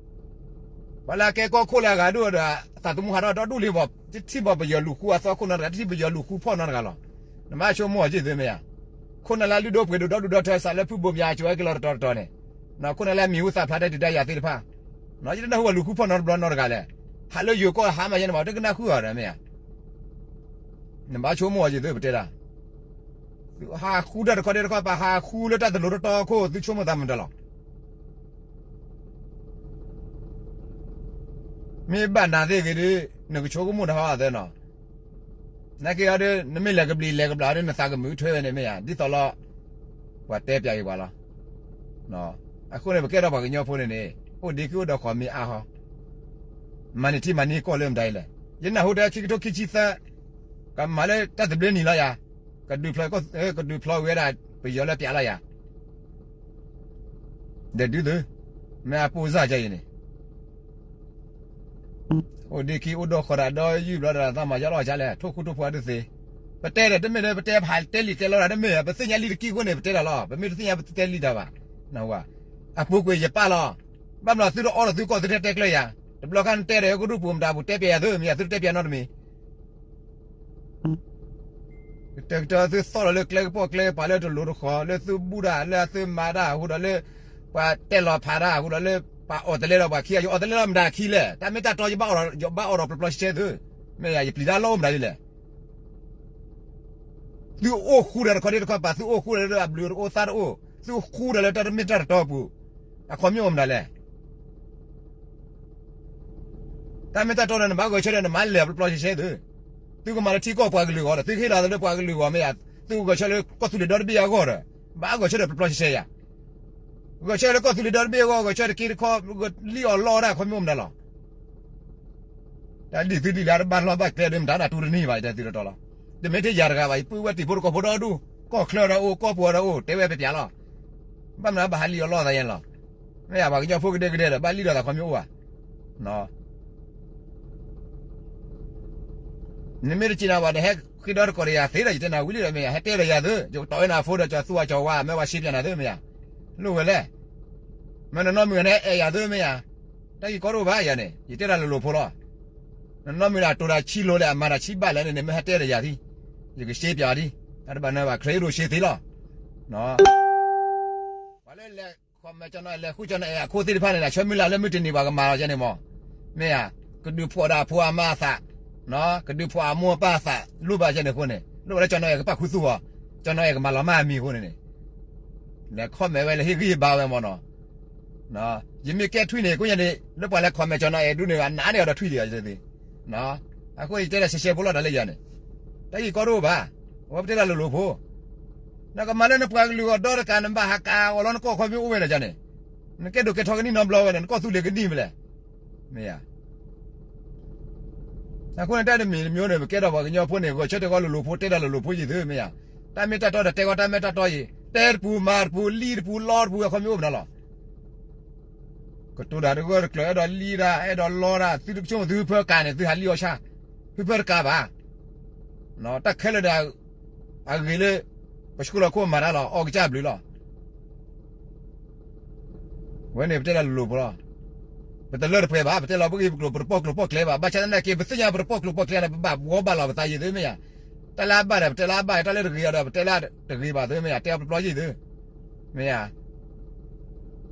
ၤလၢအကဲကီၢ်ခိၣ်လၢအဂၤဒိၣ်ဒီး သးသမူဟးထီၣ်ဒီဒူၣ်လံဘၣ် တထံၣ်ဘၣ်ပယီၤလူၤဃူအသီခိၣ်နီတဂၤ တထံၣ်ပယီၤလူၤဃူဖီၣ်နီတဂၤလီၤ. နဘၣ်ဆိကမိၣ်အီၤက့ၤသုမ့ၢ်ဧါ. ခိၣ်နၢ်လၢအလုၢ်ဒိၣ်ပှ့ၤဒိၣ်ဒီဒူၣ်ဒီထၢ စးလၢဖုဘိၣ်မၠးကၠီၤဝဲက့ၤလီၤတတီၤတတီၤန့ၣ် ခိၣ်နၢ်လၢအမံၤဟူသၣ်ဖျါတၢ်ဒုးတၢ်ယၤသ့ၣ်တဖၣ် ယတနၢ်ဟူဘၣ်လူၤဃူဖီၣ်နီတဘျီနီတဂၤလဲၣ်. ဟးလၢယိၤကီၢ်ဟါမးယဲန့ၣ်မး တကနၣ်ဃုာ်အီၤဒီးမ့ၢ်ဧါ. နဘၣ်ဆိကမိၣ်အီၤက့ၤသုပတဲဒၣ် သုဟးဃူတၢ်တခီဒဲးတခီ ပဟးဃူလၢတၢ်တလိၤတတီခိၣ် သုဆိကမိၣ်သးမတၤလီၤ. မ့ၢ်ဘၣ်နၤသ့ၣ်ဂ့ၤဒီး နကဆိကမိၣ်တဟီအသၢနီၤ. နာ်က့ၤအီၤဒီး နမ့ၢ်လဲၤကဘျံးလဲၤကဘျၣ်ဒီး နသးကမုာ်ထွဲဝဲန့ၣ်မ့ၢ်ဧါ ဒ်သိးလီၤ ပှၤတဲပၠးက့ၤပှၤလီၤ. အဃိန့ၣ် ပကဲထီၣ်ပှၤကညီဖိန့ၣ်န့ၣ် အိၣ်ဒ့ခံအိၣ်ဒီးဃီမ့ၢ်အါဟီ မၤန့ၢ်ထံမၤန့ၢ်ကီၢ်လၢမတၤအံၤလဲၣ်. ယနၢ်ဟူဒီးခံကထိခံဆံသၢ ကမၤလၢတၢ်သဘျ့နံၤလီၤယၤ, ကဒုးဖျိးဝဲဒၣ်ပယီၤလၢပျးလီၤယၤ ဒီးဒုးသု, မ့ၢ်အပိၢ်စၢ်ကဲအံၤန့ၣ်, အိၣ်ဒ့ခံအိၣ်ဒီဃီၤတၢ်ဒီးယုၢ်ဘျီဒီးသးမၤယီလီၤကလဲၣ်, ထိၣ်ဃူထိၣ်ဖိးအဒုးသ့, ပတဲဒီးတမ့ၢ်လၢပတဲဖးတဲလံာ်တဲလီတၢ်တမ့ၢ်, ပသ့ၣ်ညါလံတကံၢ်အဃိန့ၣ် ပတဲတၢ်လီၤ, ပမ့ၢ်တသ့ၣ်ညါပတတဲလံတၢ်ဘၣ်, အပူၤကွံာ်ယပာ်လီၤ, ဘၣ်မနုၤသုတအီၣ်ဒီးသုကီၢ်သုတဲကျဲယၤ, တဘျီခါနတဲဒီးကရူၢ်ပူၤမတၤပူၤတဲပျးယၤသု, မ့ၢ်ယၤသုတတဲပျးနီတမံၤ ကတၢၢ်ကတၢၢ်သုသီၣ်လီၤလၢကျဲကပီၣ်ကျဲကပၤလၢတလိၤတဃီၤ လၢသုဘူၣ်တၢ်လၢသုမၤတၢ်အဃိဒီးလၢ ပှၤတဲလီၤဖးတၢ်အဃိဒီးလၢ ပှၤအီၣ်တလဲဒီးပှၤခံဂၤ ယအီၣ်တလဲလီၤမတၤခံလဲၣ်, တၢ်မ့ၢ်တၢ်တီယဘၣ်အီၣ်ဒီး ယဘၣ်အီၣ်ဒီးပျီပျီဆှဲဆှဲသု, မ့ၢ်ယၤ ယပျံၤတၢ်လီၢ်အိၣ်မတၤဒ်လဲၣ် သုအိၣ်ဃူဒီးတခီဒ့တခီပၤ သုအိၣ်ဃူဒီးလၢအဘျုးတအိၣ်သးတအိၣ် သုဃူဒီးလၢတၢ်တမ့ၢ်တၢ်တတီအပူၤ, အခီပညီအိၣ်မတၤလဲၣ်. တၢ်မ့ၢ်တၢ်တီဒီးနဘၣ်ဂဲၤဆၢထၢၣ်နမၤလဲၤပျီပျီဆှဲဆှဲသု, သုကမၤလၢထံကီၢ်ပှၤကလုာ်အဂီၢ်ဒီး သုကဟ့ၣ်လီၤသးလၢပှၤကလုာ်အဂီၢ်မ့ၢ်ယၤ, သုကဂဲၤဆၢထၢၣ်လၢကီၢ်သူလ့ၤဒီတဘ့ၣ်အဂီၢ်ဒီး ဘၣ်ဂဲၤဆၢထၢၣ်ပျီပျီဆှဲဆှဲယၤ ဂဲၤဆၢထၢၣ်လၢကီၢ်သူလ့ၤဒီတဘ့ၣ်အဂီၢ် ဂဲၤဆၢထၢၣ်တက့တခီ လံၣ်အီၣ်လီအီၣ်တၢ် အခီပညီမနုၤလီၤ. တၢ်ဒ်သုဒ်လၢအတဘၣ်လီၢ်ဘၣ်ကျဲဒီး မတၤနၢ်တူတနံၤဘၣ် ယတဲသုတတီလီၤ. တမ့ၢ်ထဲယၤတဂၤဘၣ် ယပုၢ်ဝဲၢ်တံၤဖိတကိးဖိဒီဒူၣ် ကီၢ်ချၢဒီးအိၣ် ကီၢ်ပူၤဒီးအိၣ် တဲဝဲပျးပျးလီၤ. ဘၣ်မနုၤဘၣ်ဟးလံၣ်အီၣ်လီအီၣ်သးယဲန့ၣ်လီၤ. မ့ၢ်ယၤ ပှၤကညီဖိကဒဲကဒဲဒီး ဘၣ်လံၣ်ဒီးသးခီပညီအိၣ်ဘၣ် နမ့ၢ်တစံးနၤဘၣ် နဟဲဃ့ဒီတကိးဒီးယၤသ့ဒီး ယတဲနၤဝံၤလံဒီး မ့ၢ်ယၤ ဟဲတဲဒီးယၤသု ယကတီၢ်ဝဲနၤအဖိဒီး ကၠီၤသူအကၠီၤဝါ မ့ၢ်ပှၤရှ့ပျးနၤသု မ့ၢ်ယၤ လိၣ်ဝဲလဲၣ်. မ့ၢ်နနီၢ်မုၣ်ဂၤန့ၣ် အဲၣ်ယၤသု မ့ၢ်ယၤ တၢ်ဂ့ၢ်ကီတအိၣ်ဘၣ်ယၤန့ၣ် ယတဲတၢ်လိၤလိၤဖိလီၤ. နနီၢ်မုၣ်ဂၤတိၤတၢ်ဆံလိၤလဲၣ် အမၤတၢ်ဆံဘၣ်လဲၣ်န့ၣ် မ့ၢ်ဟဲတဲဒီးယၤသံ ယကရှ့ပျးအီၤဒံး တၢ်တဘၣ်နၢၤဘၣ် ခရံာ်အိၣ်ဒိၣ်ရှ့သ့လီၤ. ပှၤလၢလဲၤ comment ကၠီၤနီၤအဲၣ် လဲၤဃူကၠီၤနီၤအဲၣ်အခိၣ်သ့ၣ်တဖၣ်န့ၣ် ဆၢမုၢ်လၢ်လၢမုၢ်တနံၤပှၤကမၤလီၤကဲန့ၣ်မး မ့ၢ်ဧါ, ကဒုးဖှီၣ်ဒီးအဖိအမါအသး, ကဒုးဖှီၣ်အမိၢ်အပၢ်အသး လိၣ်ဘၣ်ကဲန့ၣ်အဃိန့ၣ် လိၣ်ဘၣ်လၢကၠီၤနီၤအဲၣ်ကပာ်ခူသူၣ်အီၤ, ကၠီၤနီၤအဲၣ်ကမၤလီၤမၢ်အမံၤအဃိန့ၣ်န့ၣ် လဲၤ comment ဝဲလၢဟ့ၣ်ဂံၢ်ဟ့ၣ်ဘါဝဲမးနီၤ ယမ့ၢ်ကဲထွံၣ်န့ၣ် ကိးညါန့ၣ် လၢပှၤလဲၤ comment ကၠီၤနီၤအဲၣ်ဒုးန့ၣ် အနးန့ၢ်အီၤဒီးထွံၣ်ဒံးအီၤယသ့, အဃိယတဲဒီးရှဲရှဲဖိလီၤတၢ်လၢယၤန့ၣ်, တၢ်ဂ့ၢ်ကီတအိၣ်ဘၣ်, အဝဲပတဲတၢ်လိၤလိၤဖိ, နကမၤလၢနပှၤကလုာ်အဂီၢ်ဒီတကး နဘၣ်ဟးကးအီၤလီၤနကီၢ်ခီပညီအိၣ်ဝဲဒီးယၤန့ၣ်, နကဲဒိၣ်ကဲထီကနံၣ်နီတဘျီဝဲန့ၣ် နကီၢ်သူလ့ၤကနံၣ်ဖဲလဲၣ်, မ့ၢ်ဧါ အဃိန့ၣ် တၢ်တမံၤတမံၤန့ၣ် ပကဲထီၣ်ပှၤကညီဖိန့ၣ် ဂဲၤဆၢထၢၣ်ကီးလိၤလိၤဖိ တဲတၢ်လိၤလိၤဖိယံာ်သု မ့ၢ်ဧါ, တၢ်မ့ၢ်တၢ်တီဒီးတဲကီးတၢ်မ့ၢ်တၢ်တီယံာ်, တဲတပူၤမၤတပူၤ လံၣ်တပူၤလီတပူၤ အခီပညီအိၣ်မးနီၤလီၤ. ကတိၤတၢ်တဂၢၢ်တကျၢၤ အဲၣ်ဒိးလံၣ်တၢ် အဲၣ်ဒိးလီတၢ် သုတကဆိကမိၣ်သုဟၢဖၢကးန့ၣ် သုဟးလံၣ်အီၣ်ဆၣ်, ဟၢဖၢတကးဘၣ်, တၢ်ခဲလၢာ်ဒီး အဂ့ၤလၢ ပဆှိလီၤခိၣ်မၤတၢ်လီၤ အီၣ်ကစၢ်ဘျုးလီၤ. ဝဲန့ၣ်ပတဲတၢ်လိၤလိၤဖိလီၤ. ပတလၢတပှဲၤဘၣ် ပတဲလီၤပဂ့ၢ်ပကျိၤ ပတပီၣ်ကျိၤပီၣ်ကျဲဘၣ် ဘၣ်ဆၣ်သနာ်က့ ပသ့ၣ်ညါပတပီၣ်ကျိၤပီၣ်ကျဲန့ၣ် ပဘၣ်ဘှီဘၣ်လီၤပသးယံာ်သုမ့ၢ်ဧါ, တၢ်လၢအဘၣ်ဒီး ပတဲလၢအဘၣ် တၢ်လၢတဂ့ၤအီၤဒီး ပတဲလၢတဂ့ၤဘၣ်သုမ့ၢ်ဧါ တဲအီၤပျီပျီယံာ်သု, မ့ၢ်ဧါ,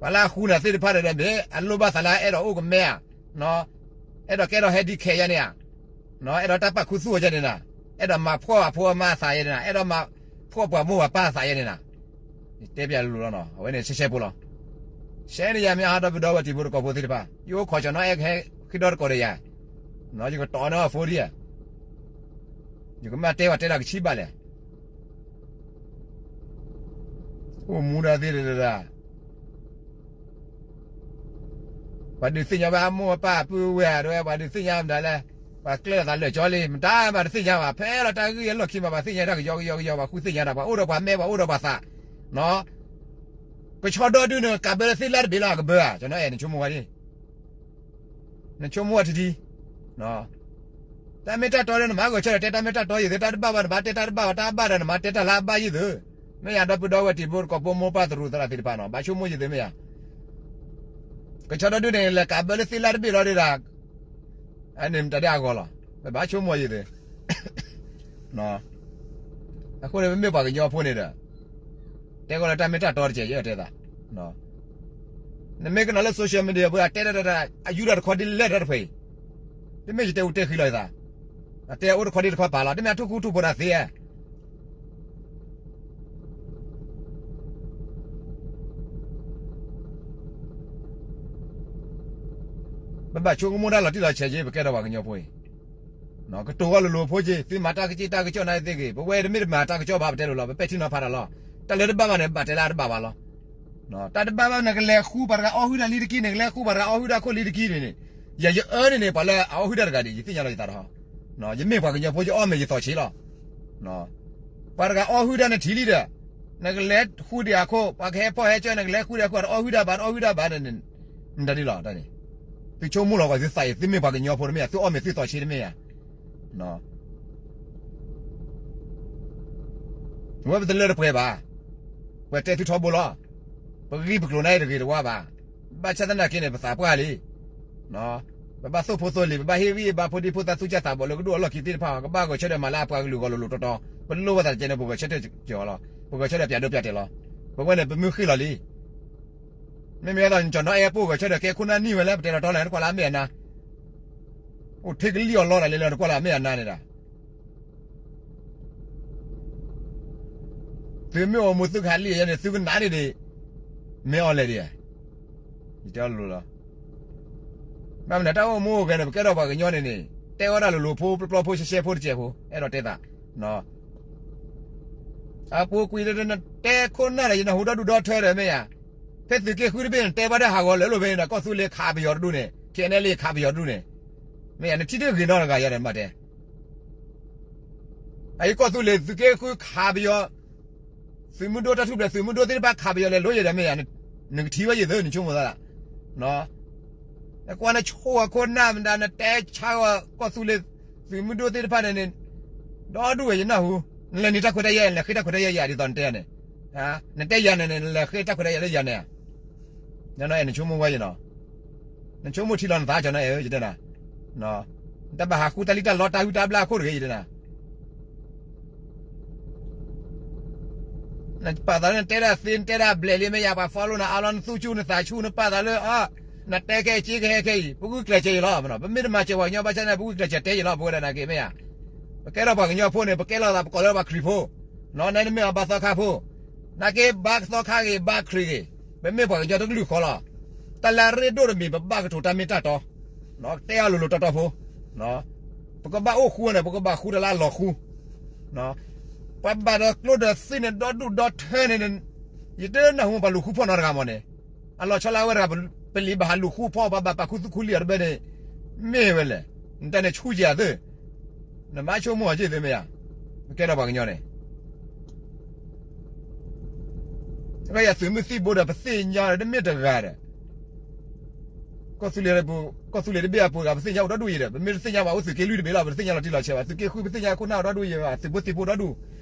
ပှၤလၢအဃူနၤသ့ၣ်တဖၣ်ဒီး မ့ၢ်အလိၣ်ဘၣ်သးလၢအဲၣ်ဒိးအိၣ်ကမဲဧါ, အဲၣ်ဒိးကဲထီၣ်ဟဲဒ်ခဲယဲန့ၣ်ဧါ, အဲၣ်ဒိးတၢ်ပာ်ခူသူၣ်အီၤယဲန့ၣ်နၤ, အဲၣ်ဒိးမၤဖှီၣ်အဖိအမါအသးယဲန့ၣ်နၤ, အဲၣ်ဒိးမၤဖှီၣ်ပှၤမိၢ်ပှၤပၢ်အသးယဲန့ၣ်နၤ, ယတဲပျးလိၤလိၤလီၤနီၤ အဝဲန့ၣ်ရှဲရှဲဖိလီၤ. ရှဲန့ၣ်ယၤမ့ၢ်ဟးဒီပုၢ်ဒီဝဲၢ်တံၤဖိတကိးဖိသ့ၣ်တဖၣ် ယအိၣ်ခိးကၠီၤနီၤအဲၣ်ကဟဲဃ့ဒီတကိးဒီးယၤ, ယကတီၢ်န့ၢ်အဖိဒံးဧါ, ယကမၢတဲဝဲတဲတၢ်ကဆံးဘၣ်လဲၣ် အိၣ်မူဒါသ့ၣ်တဂၤ, ပှၤဒုးသ့ၣ်ညါဘၣ်အမိၢ်အပၢ်ပုၢ်ဝဲၢ်ဧါ တဲဝဲ ပှၤဒုးသ့ၣ်ညါမတၤလဲၣ်, ပှၤကျဲလိာ်သးလၢာ်ကၠီလံ မတၤမးတသ့ၣ်ညါဘၣ် ဖဲလီၤတၢ်ဂ့ၢ်ယဲလီၢ်ခံမး ပှၤသ့ၣ်ညါတၢ်ကယီကယီကယီ ပှၤဃုသ့ၣ်ညါတၢ် ပှၤအိၣ်ဒီးပှၤမဲ ပှၤအိၣ်ဒီးပှၤသး, ကဆီဒီဒုန့ၣ် ကးဘၢလၢသ့လါတဘ့ၣ်လီၤ အကဘၢဧါ ကၠီၤနီၤအဲၣ် နဆိကမိၣ်ဝဲဒၣ် နဆိကမိၣ်ဝဲထံထံ, တၢ်မ့ၢ်တၢ်တီဒီးနမၤဂဲၤဆၢထၢၣ်တဲတၢ်မ့ၢ်တၢ်တီယံာ်သု တၢ်တဘၣ်ဘၣ်နဘၣ်တဲတၢ်တဘၣ်ဘၣ် တၢ်ဘၣ်ဒီးနမၤတဲတၢ်လၢအဘၣ်ယံာ်သု, မ့ၢ်ယၤဒီပုၢ်ဒီဝဲၢ်တံၤဖိတကိးဖိမိၢ်ပၢ်သရူးသရၣ်သ့ၣ်တဖၣ်နီၤ ဘၣ်ဆိကမိၣ်ယံာ်သုမ့ၢ်ယၤ, ကဆီဒီဒုန့ၣ် လဲၤကးဘၢလၢသ့လါတဘ့ၣ်လီၤဒၣ်, အန့ၣ်မတၤဒ်အဂီၢ်လီၤ, ပဘၣ်ဆိကမိၣ်ယံာ်သု အဃိန့ၣ် ပမ့ၢ်ပှၤကညီဖိန့ၣ်ဒီး တဲဃီလၢတၢ်မ့ၢ်တၢ်တီတကဲး ယအဲၣ်တဲသး, နမ့ၢ်ကနၣ်လၢ social media ပူၤ အတဲတၢ်တၢ်တၢ် အယူၢ်တၢ်တခီဒ်လဲၣ်တၢ်တဖှဲးအံၤ, တမ့ၢ်ယတဲအူတဲဃံလီၤယသး, အတဲအိၣ်တခီဒ်တခီပာ်လီၤ တမ့ၢ်အထူၣ်ခူထူၣ်ဖိတၢ်သ့ဧါ ပဘၣ်ဆိကမိၣ်တၢ်လီၤတံၢ်လီၤဆဲးက့ၤ ပကဲထီၣ်ပှၤကညီဖိအံၤ, ကတိၤဝဲလိၤလိၤဖိက့ၤ သုမၤတၢ်ကစ့ၢ်တၢ်ကစီၣ်နၤသ့ၣ်ဂ့ၤ ပဝဲတမ့ၢ်တမၤတၢ်ကစီၣ်ဘၣ် ပတဲလိၤလီၤ ပပဲာ်ထံနီၤဖးတၢ်လီၤ, တၢ်လၢတဘၣ်ဘၣ်န့ၣ် ဘၣ်တဲလၢအတဘၣ်ဘၣ်လီၤ, တၢ်တဘၣ်ဘၣ်နကလဲၤဃူပှၤတဂၤအီၣ်ဟုၣ်တၢ်လံတကံၢ်န့ၣ် နကလဲၤဃူပှၤတဂၤအီၣ်ဟုၣ်တၢ်ခိၣ်လံတကံၢ်န့ၣ်န့ၣ်, ယၤယအၢန့ၣ်န့ၣ် ပှၤလၢအအီၣ်ဟုၣ်တၢ်တဂၤဒံး ယသ့ၣ်ညါလီၤယသးဒီး, ယမ့ၢ်ပှၤကညီဖိ ယအီၣ်မ့ၤယသီးဆ့လီၤ. ပှၤတဂၤအီၣ်ဟုၣ်တၢ်န့ၣ်ထံၣ်လံဒီး, နကလဲၤဃုဒံးအခိၣ် ပှၤကဟဲဖီၣ်ဟဲကၢ နကလဲၤဃုဒံးအခိၣ် တအီၣ်ဟုၣ်တၢ်ဘၣ် တအီၣ်ဟုၣ်တၢ်ဘၣ်န့ၣ်, မတၤဒ်လီၤန့ၣ်, သုဆိကမိၣ်လီၤကွၢ်သုသးအံၤ သုမ့ၢ်ပှၤကညီဖိတမ့ၢ်ဧါ, သုအီၣ်မ့ၤသုသီးဆ့တမ့ၢ်ဧါ. ဝဲပတလၢတပှဲၤဘၣ်, ပှဲၤတဲသုထီဘိလီၤ. ပဂံၢ်ပကျိၤန့ၣ်တဂ့ၤတဝါဘၣ်. ဘၣ်ဆၣ်သနာ်က့န့ၣ် ပသးပှၢ်လံ. ပဘၣ်သိၣ်ဖိသိၣ်လံၤ ပဘၣ်ဟ့ၣ်ဂံၢ်ဘါဖိဒံဖိသၣ်သူၣ်စၢ်သးဘီၣ်လၢကဒိၣ်အလီၢ်ခံသ့ၣ်တဖၣ် ကဘၣ်ဂဲၤဆၢထၢၣ်မၤလၢအပှၤကလုာ်ဂီၢ်လိၤလိၤတီတီ, ပလိၣ်ဘၣ်သးတကဲန့ၣ် ပဂဲၤဆၢထၢၣ်ကီၤလီၤ, ပဂဲၤဆၢထၢၣ်ပၠးဒိပၠးတဲာ်လီၤ. ပဝဲန့ၣ် ပမုၢ်ဃ့ၢ်လီၤလံ. မ့မ့ၢ်ဒ်သိး ကၠီၤနီအဲၣ်ပိၢ်ဂဲၤဆၢထၢၣ်ကဲခိၣ်နၢ်နံၣ်ဝဲလၢ ပတဲလီၤတီလဲၣ် နကွၢ်လၢအမ့ၢ်အနါ, အိၣ်ထဲကလံၣ်အီၤလီတၢ်လဲၤလၢနကွၢ်လၢအမ့ၢ်အနါန့ၣ်ဒၣ် သုမ့ၢ်အိၣ်မူသုကဟးလံၣ်ယဲန့ၣ် သုကနၣ်ဒံးဒံး, မ့ၢ်အီၤလဲၣ်ဒံးဧါ, ယတဲအီၤလိၤလီၤ. ဘၣ်မနုၤတၢ်အိၣ်မူအိၣ်ဂဲၤန့ၣ် ပကဲထီၣ်ပှၤကညီန့ၣ်န့ၣ် တဲဝဲဒၣ်လိၤလိၤဖိ ပျီပျီဖိ ရှဲရှဲဖိတစဲးဖိ အဲၣ်ဒိးတဲသး, အပူၤကွံာ် နတဲခိၣ်နၢ်ဒီး ယနၢ်ဟူဒီဒူၣ်ဒီထၢဒီး မ့ၢ်ယၤ, ဖဲသုးက့ဃုတဘ့ၣ်န့ၣ် တဲဘၣ်တၢ်ဟးဂီၤလၢလိာ်ဖဲန့ၣ်ဒီး ကီၢ်သူလ့ၤခးပယီၤတဒူၣ်န့ၣ် ထံနဲလ့ၣ်ခးပယီၤတဒူၣ်န့ၣ်, မ့ၢ်ယၤ နထံၣ်တဂ့ၤနီတဂၤယၤဒီးမးတဲ အအံၤကီၢ်သူလ့ၤသုးက့ဃုခးပယီၤ, သုးမုၢ်ဒိၣ်တၢ်ထူၣ်ဖျဲးသုးမုၢ်ဒိၣ်သ့ၣ်တဖၣ်ခးပယီၤလဲၤလိၤယဲဒီးမ့ၢ်ယၤ, နကထံၣ်ဝဲယသၢနဆိကမိၣ်သး, နကွၢ်နဆိၣ်အခိၣ်နၢ်မတၤ နတဲဆါဂီၤကီၢ်သူလ့ၤသုးမုၢ်ဒိၣ်သ့ၣ်တဖၣ်န့ၣ်န့ၣ်, ဒီဒူၣ်ဝဲယနၢ်ဟူ, နလဲၤနံၤတၢ်ခွဲးတၢ်ယာ် နလဲၤဃ့တၢ်ခွဲးတၢ်ယာ်ယၤဒ်သိးနတဲန့ၣ်, နတဲယၤန့ၣ်န့ၣ် နလဲၤဃ့တၢ်ခွဲးတၢ်ယာ်လၢယၤန့ၣ်ဧါ, နဆိကမိၣ်ဝဲယနီၤ, နဆိကမိၣ်ထံလီၤနသးကၠီၤနအဲၣ်ဧၢ ယတဲနၤ, နတဘၣ်ဟးဃုတၢ်လံၣ်တၢ်လီတၢ်ဟုၣ်တၢ်ဘျၣ်အခိၣ်တဂ့ၤ ယတဲနၤ နပာ်သးလၢနတဲဒၣ်သ့ နတဲဒၣ်ဘျဲၣ်လံ မ့ၢ်ယၤပှၤ follow နအါလီၤ နသူၣ်ဆူၣ်နသးဆူၣ် နပာ်သးလၢ နတဲခဲအံၤ ကဟဲခဲအံၤ ပဂုာ်ကျဲးစၢးယံၤလီၤ. ပမ့ၢ်တမၤစၢၤပှၤကညီဘၣ်ဆၣ်န့ၣ် ပဂုာ်ကျဲးစၢးတဲယံၤလီၤ ပဝဲဒၣ်နာ်က့ မ့ၢ်ဧါ. ပကဲထီၣ်ပှၤကညီဖိန့ၣ် ပကဲလိာ်သး ပကိးလၢပှၤခရံာ်ဖိ, နန့ၣ်မ့ၢ်အဘါသီခါဖိ, နာ်က့ဘါသီခါဂ့ၤ ဘါခရံာ်ဂ့ၤ, ပမ့ၢ်ပှၤကညီတကလုာ်ဃီလီၤ. တၢ်လၢအရ့ဒိၣ်တမံၤ ပဘၣ်ကတိၤတၢ်မ့ၢ်တၢ်တီ, တဲအီၤလိၤလိၤတီတီဖိ ပကဘၣ်အိၣ်ဃူန့ၣ် ပကဘၣ်ဃူတၢ်လၢအလီၤဃူ, ပှၤဘၣ်ဒီးကျိဒီးသ့ၣ်န့ၣ် ဒီဒူၣ်ဒီထၢန့ၣ်, ယတနၢ်ဟူပှၤလူၤဃူဖီၣ်နီတဂၤမးန့ၣ်, အလီၤဆီလၢအဝဲတဂၤ ပလံၤဘၣ်ဟးလူၤဃူဖီၣ် ပှၤဘၣ်ပာ်ခူသူၣ်ခူလံၤအီၤတဘျီန့ၣ်, မ့ၢ်ဝဲလဲၣ်, နတၢ်န့ၣ်ဆူၣ်က့ၤအသၢ, နဘၣ်ဆိကမိၣ်အီၤက့ၤသ့မ့ၢ်ဧါ, ပကဲထီၣ်ပှၤကညီန့ၣ် ကယၤသုးမုၢ်သံၣ်ဘိဒီး ပသ့ၣ်ညါဒီးတမ့ၢ်တဂၤဒီး, ကီၢ်သူလ့ၤတဘ့ၣ်အပူၤဂၤ ပသ့ၣ်ညါအိၣ်ဒီဒူၣ်အံၤဒီး ပမ့ၢ်တသ့ၣ်ညါဘၣ် အိၣ်သုးက့လွံၢ်တဘ့ၣ်လီၤ ပတသ့ၣ်ညါလီၤတံၢ်လီၤဆဲးဘၣ် သုးက့ဃုပသ့ၣ်ညါခိၣ်နၢ်အိၣ်ဒီဒူၣ်အံၤဘၣ် သုးဖိသံၣ်ဖိဒီဒူၣ်,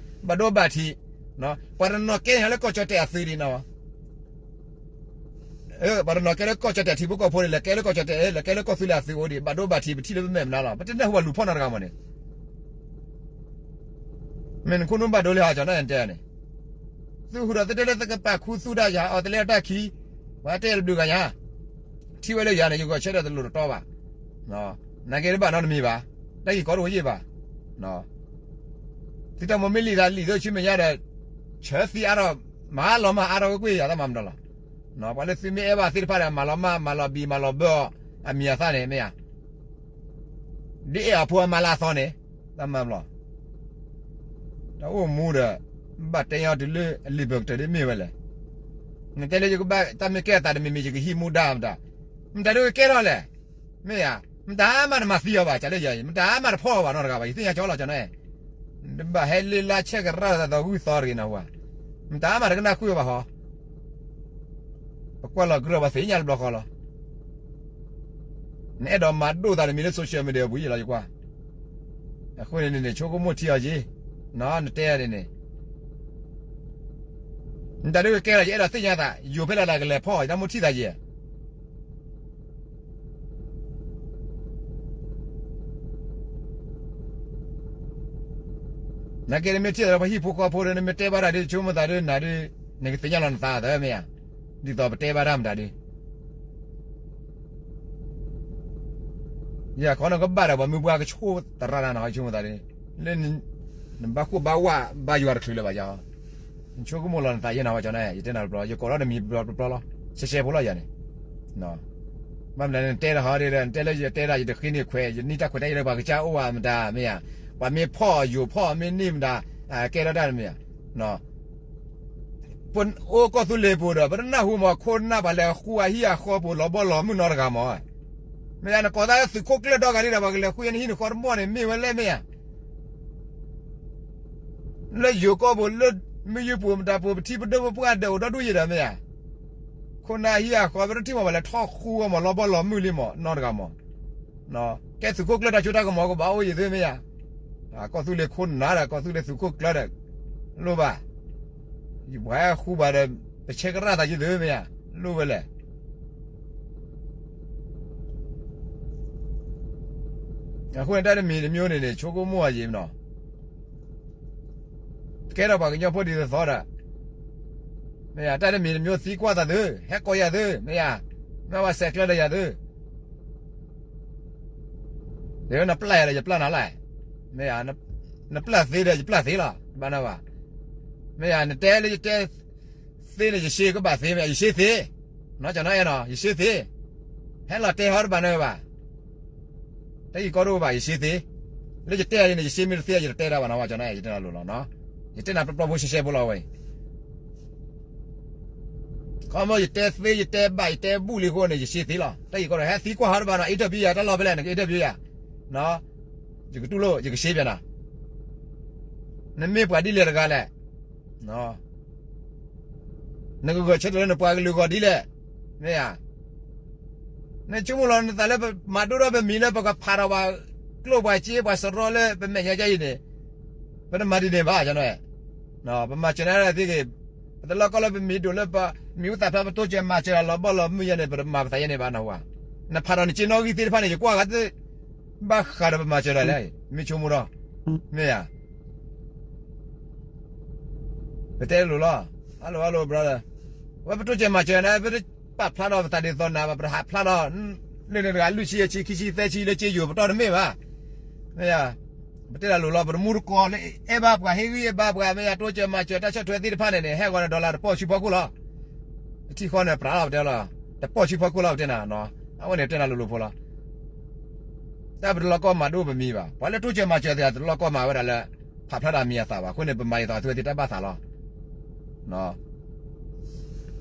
ဘၣ်ဒိဘၣ်ထံး, ပှၤတနီၤကဲန့ၣ်လၢကီၢ်ကၠီၣ်တဲၣ်အသုးဒံးနီၤ ပှၤတနီၤကဲလၢကီၢ်ကၠီၣ်တဲၣ်ထံဖိကီၢ်ဖိန့ၣ် လဲၤကဲလၢကီၢ်ကၠီၣ်တဲၣ် လဲၤကဲလၢကီၢ်သူလ့ၤအသုးအိၣ်ဒံး ဘၣ်ဒိဘၣ်ထံး ပထံၣ်လၢပမဲာ်မနုၤလီၤ ပတနၢ်ဟူဘၣ်လူၤဖီၣ်နီတဂၤမးန့ၣ်, မ့ၢ်နခိၣ်နူာ်ဘၣ်ဒိလံဟီ ကၠီၤနီၢ်အဲၣ်တဲန့ၣ်, သုဟူးဒီးသုတဲလၢသုကပာ်ခူသူၣ်ဒၣ်ယၤ အီၤတလဲအတၢ်ခံ, ပှၤတဲတဘျုးဂၤညါ, ထံၣ်ဝဲလၢယၤန့ၣ် ယဂီၤဆၢထၢၣ်တလိၤတတီဘၣ်, နာ်က့တဘၣ်နီတမံၤဘၣ်, တၢ်ဂ့ၢ်ကီတအိၣ်ယံာ်ဘၣ် သုတၢ်မိၣ်မ့ၢ်လံာ်သးလံာ်သိဆူမဲာ်ညါဒီး, ဆၢသံအါထီၣ်, မၤလီၤမၢ်အါထီၣ်ကွ့ၢ်ကွ့ၢ် ယၤတၢ်မၤမတၤလီၤ. ပှၤလၢသုမ့ၢ်အဲၣ်ဘၣ်သ့ၣ်တဖၣ်ဒီး မၤလီၤမၢ် မၤလီၤဘံၣ် မၤလီၤဘၢအီၤအမံၤအသၣ်န့ၣ် မ့ၢ်ဧါ, ဒ်အဲၣ်အဖိအမၤလၢအသီန့ၣ်, တၢ်မၤဘျီ, တၢ်အိၣ်မူဒီး, ဘၣ်တဲညါတုၤလၢအလံာ်ပကတၢၢ်ဒ်မ့ၢ်ဝဲလဲၣ်, နတဲလၢယကဘၣ်တၢ်မ့ၢ်ကဲအသးတမံၤမံၤ ယကဟံးမူဒါမတၤ, မတၤဒ်ကကဲထီၣ်လဲၣ် မ့ၢ်ဧါ, မတၤမးတမၤသံအီၤဘၣ် ကလဲၣ်ယၤအံၤ မတၤမးတဖီၣ်အီၤဘၣ်နီတဂၤဘၣ် ယသ့ၣ်ညါကၠီလီၤကၠီၤနီၢ်အဲၣ်, တဘၣ်ဟဲလ့လါဆဲးကရၢ်သးသီဂုၢ်သီတဂ့ၤနၢ်ဟူဧါ, မတၤမးတကနၣ်ဃုာ်အီၤဘၣ်ဟီ, ပကွၢ်လီၤကရၢၢ်ပှၤသ့ၣ်ညါတဘျီဃီလီၤ, နအဲၣ်ဒိးမၤဒိၣ်သးတမံၤလၢ social media ပူၤယံၤလီၤယကွၢ်, အဃိန့ၣ်န့ၣ် ဆိကမိၣ်ထံအီၤက့ၤ, နတဲန့ၣ်န့ၣ် နတၢ်ဒ်ကကဲလီၤ ယအဲၣ်ဒိးသ့ၣ်ညါသး ယိၤဖဲလဲၣ်လၢကလဲၤဖီၣ် ယတၢ်မိၣ်ထံၣ်သးယဲၢ် နာ်က့နမ့ၢ်ထံၣ်သးလၢပှၤဟံၣ်ဖိဃီဖိဒီး နမ့ၢ်တဲဘၣ်တၢ်ဒ်ဆိကမိၣ်သးဒ်နၤဒ်, နကသ့ၣ်ညါလီၤနသးသၢမ့ၢ်ဧါ, ဒ်သိးပတဲဘၣ်တၢ်မတၤဒ် ယၤခီနကဘၣ်ဒီးပှၤမုၢ်ပှၢ်ကဆိၣ်သရၣ်နၤနဟီဆိကမိၣ်သးဒ်, လၢ, နဘၣ်ခိၣ်ဘၣ်ဝၣ်ဘၣ်ယွၤတချုးလၢၤဘၣ်ယၤ, နဆိကမိၣ်လီၤနသးယဲၢ်နဟီကၠီၤန့ၣ် ယတဲနၤတဘျီ ယကိးထီၣ်တမံၤတဘျီတဘျီလီၤ, ရှဲရှဲဖိလီၤယၤန့ၣ် ဘၣ်မနုၤနတဲတဟီဒ်ဒီး နတဲလၢယတဲဒၣ် ယတဃ့န့ၢ်ခွဲး ယနံၣ်တၢ်ခွဲးတၢ်ယာ်လၢပှၤကစၢ်အိၣ်ဝဲမတၤမ့ၢ်ဧါ, ပှၤမ့ၢ်ဖီၣ်ယိၤဖီၣ်မ့ၢ်န့ၢ်မတၤ, ကဲထီၣ်တၢ်မ့ၢ်ဧါ, ပအိၣ်ကီၢ်သူလ့ၤပူၤဒီး ပတနၢ်ဟူမး ခိၣ်နၢ်ပှၤလဲၤဃူအဟံၣ်အဃီပူၤ လီၤဘီလီၤမုၢ်နီတဂၤမး မ့ၢ်ယၤ နကိးသးလၢသုးခိၣ်ကျၢၢ်ဒီဂၤဒံးဒီး ပှၤကလဲၤဃုယဲနဟံၣ်နဃီတမီၢ်န့ၣ် မ့ၢ်ဝဲလဲၣ်မ့ၢ်ယၤ လၢယိၤကီၢ်ပူၤ လၢမုၢ်ယုၢ်ပူၤ မတၤပူၤ ပထံပဒိၣ်ပပှၢ်ဒၢးအိၣ်ဒီဒူၣ်ယံၤဒီးမ့ၢ်ယၤ, ခိၣ်နၢ်ဟံၣ်အဃီ ပတထံၣ်မး ပှၤလဲၤထီၣ်ဃူအီၤမး လီၤဘီလီၤမုၢ်လံမး နီတဂၤမး, ကဲသုးခိၣ်ကျၢၢ်တၢ်စိတၢ်ကမီၤကဘၣ်အိၣ်ယံၤသ့မ့ၢ်ယၤ, ကီၢ်သူလ့ၤခိၣ်နၢ်ဒီး ကီၢ်သူလ့ၤသုးခိၣ်ကျၢၢ်ဒီး လိၣ်ဘၣ်, ယပှၤဟဲဃူဘၣ်ဒီး ပဆဲကရၣ်သးယံၤသ့မ့ၢ်ယၤ, လိၣ်ဝဲလဲၣ် အဃိန့ၣ် တၢ်တမံၤတမံၤန့ၣ်န့ၣ် ဆိကမိၣ်အယံၤမနီၤ, ကဲထီၣ်ပှၤကညီဖိဒ်သိးသိးဒီး, မ့ၢ်ယၤ တၢ်တမံၤတမံၤသံကွၢ်သးသု, ဟဲကိးယၤသု, မ့ၢ်ယၤ, မ့ၢ်ဝဲစဲးကျၢၢ်ဒီးယၤသု, ဒီးနပျၢ်ယၤဒီးယပျၢ်နၤလဲၣ်, မ့ၢ်ယၤ, နပျၢ်သ့ဒီးယပျၢ်သ့လီၤ, တဘၣ်နၢ်ဘၣ်, မ့ၢ်ယၤ နတဲလၢယတဲ သ့န့ၣ် ယရှ့ကဘၣ်သ့မ့ၢ် ယရှ့သ့, နီၢ်ကၠီနီၢ်အဲၣ်နီၤ ယရှ့သ့, ဟဲလီၤတဲဟီတဘၣ်နၢ်ဘၣ်, တၢ်ဂ့ၢ်ကီတအိၣ်ဘၣ် ယရှ့သ့, လၢယတဲအီၤန့ၣ် ယရှ့မ့ၢ်တသ့ ယတတဲတၢ်ဘၣ်နီၢ် ကၠီနီၢ်အဲၣ် ယတဲနၤလိၤလီၤ, ယတဲနၤပျီပျီဖိရှဲရှဲဖိလီၤဝဲအံၤ ခီမီ ယတဲသ့ ယတဲဘၣ် ယတဲဘူၣ်လံအဃိန့ၣ် ယရှ့သ့လီၤ, တၢ်ဂ့ၢ်ကီတအိၣ် ဟဲသံကွၢ်ဟီတဘၣ်နီၢ် interview ယၤ တၢ်လီၢ်ဖဲလဲၣ် နက interview ယၤ, ယကတူၢ်လိာ် ယကရှ့ဘၣ်နၤ, နမ့ၢ်ပှၤဒ်လဲၣ်တဂၤလဲၣ် နကဂဲၤဆၢထၢၣ်လၢနပှၤကလုာ်ဂီၢ်ဒ်လဲၣ်, မ့ၢ်ဧါ, နဆိကမိၣ်လီၤ နသးလၢပမၤဒိၣ်ထီၣ်ပမံၤလၢပကဖးဒီးပှၤကျိၣ်ပှၤစ့ပှၤစရီလၢပမဲာ်ညါယါအံၤန့ၣ်, ပတမၤဒ်န့ၣ်ဘၣ် ကၠီနီၢ်အဲၣ်, ပမၤစၢၤနၤသ့ဂ့ၤ, ပတလီၢ်ကီၢ်လၢပမံၤဒိၣ်လၢပမံၤအိၣ်သးဖျါ ပတိစၢၤမၤစၢၤတၢ်လီၤဘီလီၤမုၢ်ယါန့ၣ် ပတမၤပသးယါန့ၣ်ဘၣ်နၢ်ဟူဧါ, နဖးဒီးနစ့နီၣ်ဂံၢ်သ့ၣ်တဖၣ်န့ၣ် ယကွၢ်ဂၤသ့ၣ် ဘၣ်ဃးဒီးပမၤစၢၤတၢ်လဲၣ်, မ့ၢ်ဆိကမိၣ်ဒီး, မ့ၢ်ဧါ ပတဲလိၤလီၤ, hello hello brother, ဝဲပတိစၢၤမၤစၢၤနၤ ပတပာ်ဖျါဒီးပသးဒ်သိးနၤဘၣ် ပတဟးဖျါဒီး, လၢန့ၣ်တဂၤလွံၢ်ဆံယဲၢ်ဆံ ခံဆံသၢဆံလၢစ့ယိၤပတီၢ်တမ့ၢ်ဘၣ်, မ့ၢ်ဧါ, ပတဲတၢ်လိၤလီၤ ပတမူတကိးလၢအဲၣ်ဘၣ်ပှၤ ဟ့ၣ်ဂံၢ်ဟ့ၣ်ဘါပှၤ မ့ၢ်ဧါ တိစၢၤမၤစၢၤတၢ်ဆီၣ်ထွဲသ့ၣ်တဖၣ်န့ၣ်န့ၣ် ဟဲဂီၤန့ၣ် dollar တပီၢ်ဆံဖီခိၣ်လီၤ, ပထံၣ်ဃီန့ၣ်ပြးလီၤ ပတဲလီၤ, တပီၢ်ဆံဖီခိၣ်လီၤ ပတဲနၤ, အဝဲန့ၣ်ပတဲနၤလိၤလိၤဖိလီၤ တၢ်ပတလီၢ်ကီၢ်မၤဒိၣ်ပမံၤဘၣ်, ပှၤလၢတိစၢၤမၤစၢၤသ့ၣ် တလီၢ်ကီၢ်မၤဝဲဒၣ်လၢ ဖးဖျါဒၣ်မံၤအသးဘၣ်, အဃိန့ၣ် ပမၤယသးအဝဲသ့ၣ်တၢ်ဘၣ်သးလီၤ,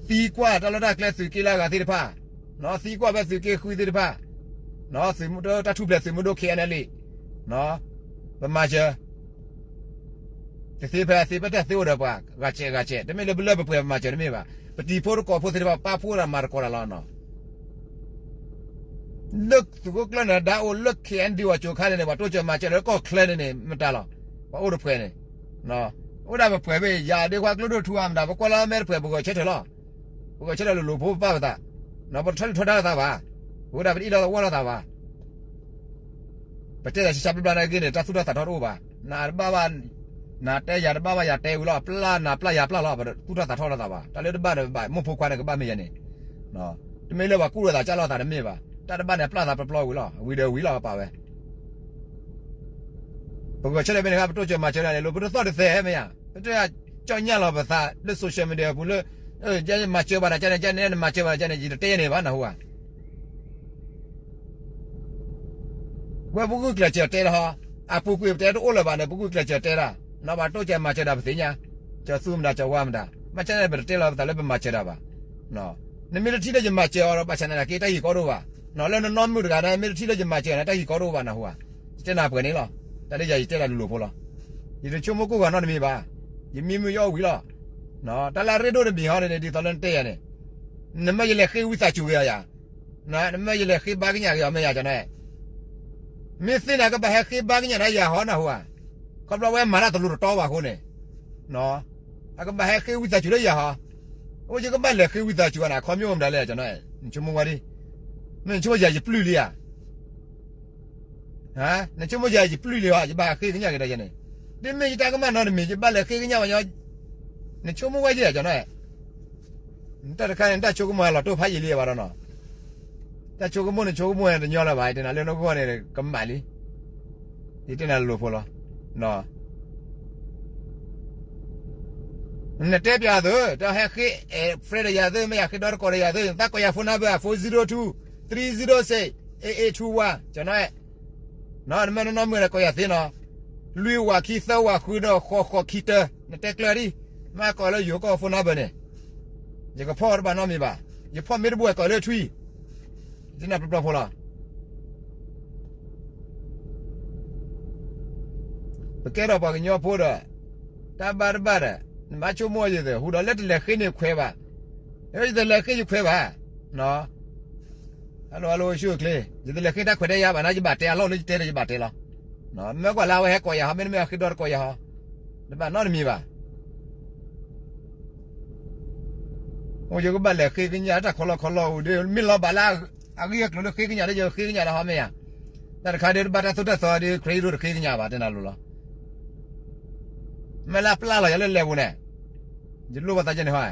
သံကွၢ်တၢ်လီၢ်တၢ်ကျဲသုးက့လၢအဂၤသ့ၣ်တဖၣ်, သံကွၢ်ဖဲသုးက့ဃုသ့ၣ်တဖၣ်, သုးမုၢ်ဒိၣ်တၢ်ထူၣ်ဖျဲးသုးမုၢ်ဒိၣ် K N L A, ပမၤစၢၤ တသ့ဖဲသ့ဖဲတၢ်သ့အိၣ်ဒီးပှၤ ဂၤစဲးဂၤစဲး တမ့ၢ်လၢပလၢပပှဲၤပမၤစၢၤတမ့ၢ်ဘၣ်, ပတံၤဖိတကိးဖိသ့ၣ်တဖၣ် ပာ်ဖှိၣ်တၢ်မၤသကိးတၢ်လီၤနီၤ, လၢသုးခိၣ်ကျၢၢ်န့ၣ် ဒါအိၣ်လၢ K N D O အစိၤခါန့ၣ်န့ၣ် ပှၤတိစၢၤမၤစၢၤလၢကီၢ်ချၢန့ၣ်န့ၣ် မတၤလီၤ, ပှၤအိၣ်တဖှဲးန့ၣ်, အိၣ်ဒၣ်ပဖှဲးဖဲ ယၤဒ့ခွါကျိဒိၣ်ထူအါမတၤ ပကွၢ်လၢမဲတဖှဲး ပဂဲၤဆၢထၢၣ်လီၤ, ပဂဲၤဆၢထၢၣ်လိၤလိၤဖိပပၢ်ပသး, ပတထီၣ်လံၣ်ထီၣ်ဒါလိာ်သးဘၣ်, ပဝဲဒၣ်ပတအ့ၣ်လိာ်သးဝဲလိာ်သးဘၣ် ပတဲတၢ်ဆံးဆါဘျါဘျါနာ်က့န့ၣ် တၢ်သူၣ်ထီၣ်သးထီၣ်တအိၣ်ဘၣ်, နတဘၣ်ဘၣ်, နတဲယၤတဘၣ်ဘၣ် ယၤတဲဝံၤလီၤ, ပျၢ်နၤပျၢ်ယၤပျၢ်လီၤ, ပသူၣ်ထီၣ်သးထီၣ်လိာ်သးဘၣ်, တၢ်လၢတဘၣ်ဒီးဘၣ် မိၢ်ဖိခွါန့ၣ်ကဘၣ်မ့ၢ်ယၤန့ၣ်, တမ့ၢ်လၢပှၤကူၣ်လိာ်သးကၢ်လိာ်သးတမ့ၢ်ဘၣ်, တၢ်တဘၣ်န့ၣ် ပျၢ်သးပျီပျီဝံၤလီၤ, ဝံၤဒီးဝံၤလီၤပာ်ဝဲ ပဂဲၤဆၢထၢၣ်ဖဲန့ၣ် ပတိစၢၤမၤစၢၤဒၣ်န့ၣ် လိၤပတသီၣ်တသဲးမ့ၢ်ဧါ, ပတဲကၠီၣ်ညၣ်လီၤပသးလၢ social media အပူၤလၢ မၤစၢၤဘၣ်နၤကန့ၣ် ကန့ၣ် နမၤစၢၤဘၣ်နၤကန့ၣ် ယတတဲယဲန့ၣ်ဘၣ်နၢ်ဟူဧါ ဝဲပဂုာ်ကျဲးစၢးတဲတၢ်ဟီ, အပူၤကွံာ်ပတဲတအိၣ်လၢၤဘၣ်န့ၣ် ပဂုာ်ကျဲးစၢးတဲတၢ်, နီၢ်ဘၣ်တိစၢၤမၤစၢၤဒၣ်ပသ့ၣ်ညါ, ကၠီၤသူမတၤကၠီၤဝါမတၤ, ဘၣ်ဆၣ်န့ၣ်ပတတဲလီၤပသးလၢပမၤစၢၤတၢ်ဘၣ်, နမ့ၢ်တထံၣ်လၢယမၤစၢၤအီၤဒီး ဘၣ်ဆၣ်န့ၣ်က့တၢ်ဂ့ၢ်ကီတအိၣ်ဘၣ်, လၢနနီၢ်မုၣ်တဂၤန့ၣ် မ့ၢ်တထံၣ်လၢယမၤစၢၤန့ၣ် တၢ်ဂ့ၢ်ကီတအိၣ်ဘၣ်နၢ်ဟူဧါ, ယတဲနၤပှဲၤန့ၣ်လီၤ, တၢ်လၢယၤယတဲတၢ်လိၤလိၤဖိလီၤ, ယတဆိကမိၣ်ကိၢ်ဂၤနီတမံၤဘၣ်, ယမံမုာ်ယအီၣ်ဝံၤလီၤ, တၢ်လၢအရ့ဒိၣ်တမံၤဟီန့ၣ် ဒ်သိးလၢနတဲယၤန့ၣ်, နမၢယလဲၤဃ့ဝံသးစူၤက့ၤယၤ နမၢယလဲၤဃ့ဘါကညးက့ၤအီၤမ့ၢ်ယၤကန့ၣ်, မ့ၢ်သ့န့ၣ် အကဘၣ်ဟဲဃ့ဘါကညးန့ၢ်ယၤဟီနၢ်ဟူဧါ, ခီဖျိဝဲမၤတၢ်တလိၤတတီဘၣ်အဃိန့ၣ်, အကဘၣ်ဟဲဃ့ဝံသးစူၤလၢယၤဟီ, အဃိယကဘၣ်လဲၤဃ့ဝံသးစူၤအီၤန့ၣ် အခီပညီမတၤလဲၣ်ကန့ၣ်, နဆိကမိၣ်ဝဲဒ်, မ့ၢ်နဆိကမိၣ်ယၤယပျုၢ်လံဧါ နဆိကမိၣ်ယၤယပျုၢ်လံဧါ ယဘၣ်ဃ့ကညးက့ၤဒီးယၤန့ၣ်, ဒ်မ့ၢ်ယတၢ်ကမၣ်နီတမံၤ ယဘၣ်လဲၤဃ့ကညးဝဲညီ, နဆိကမိၣ်ဝဲယဲၢ်ကန့ၣ်, တၢ်တခါန့ၣ် တၢ်ဆိကမိၣ်လီၤတိၢ်ဖးယံာ်လံဘၣ်ဒီးနီၤ, တၢ်ဆိကမိၣ်နဆိကမိၣ်တညီလၢၤဘၣ် ယတဲနၤလၢနဂီၢ်န့ၣ် ကမၣ်လံ, ယတဲနၤလိၤလိၤဖိလီၤ, နတဲပျးသု တၢ်ဟဲဃ့ friend ဒီးယၤသု မ့ၢ်ယၤဃ့ဒီတကိးဒီးယၤသု သးကိးယၤ phone number ဧါ four zero two three zero six eight eight two one ကန့ၣ်, နမ့ၢ်နနီၢ်မုၣ်ဒီးကိးယၤသ့နီၤ, လွံၢ်ဝးခံသၢဝးဃုဒီးဃိးဃိးခံတၢ, နတဲကျၢၤဒံး, မ့ၢ်ကိးလၢယိၤကီၢ် phone number န့ၣ်, ယကဖီၣ်တဘၣ်နီတမံၤဘၣ်, ယဖီၣ်မ့ၢ်တဘၣ်ကိးလၢထွံၣ်, ယတဲနၤပျီပျီဖိလီၤ, ပကဲထီၣ်ပှၤကညီဖိဒီး တၢ်ဘၣ်တဘၣ်ဒီး နဘၣ်ဆိကမိၣ်ယသ့ၣ် ဟူဒီးလၢတလဲၤဃ့န့ၣ်ခွဲးဘၣ်, ယတလဲၤဃ့ယခွဲးဘၣ်, ဟဲလီၤဟဲလီၤအိၣ်ဆူၣ်အိၣ်ချ့, ယတလဲၤဃ့တၢ်ခွဲးတၢ်ယာ်ဘၣ် နယဘၣ်တဲအလီၢ်လၢယတဲဒီးယဘၣ်တဲလီၤ, မ့ၢ်ကွၢ်လၢအဝဲဟဲကိးယၤဟီ မ့တမ့ၢ်အဃ့ဒီတကိးယၤဟီ, တဘၣ်နီတမံၤဘၣ်. အိၣ်ယကဘၣ်လဲၤဃ့ကညးတၢ်ခီလီခီလီအိၣ်ဒီး မ့ၢ်လီၤဘၣ်လၢ အဂ့ၢ်အကျိၤလၢဃ့ကညးဒီး ယဃ့ကညးလၢဟီမ့ၢ်ဧါ, တၢ်တခါဒီးတဘၣ်တၢ်သိၣ်တၢ်သီဒီး ခရံာ်ဒိၣ်တဃ့ကညးဘၣ် တဲနၤလိၤလီၤ. မ့ၢ်လၢအပျၢ်လီၤယၤလၢလဲၤပူၤန့ၣ်, ယလိၣ်ဘၣ်သးကဲန့ၣ်ဟီ,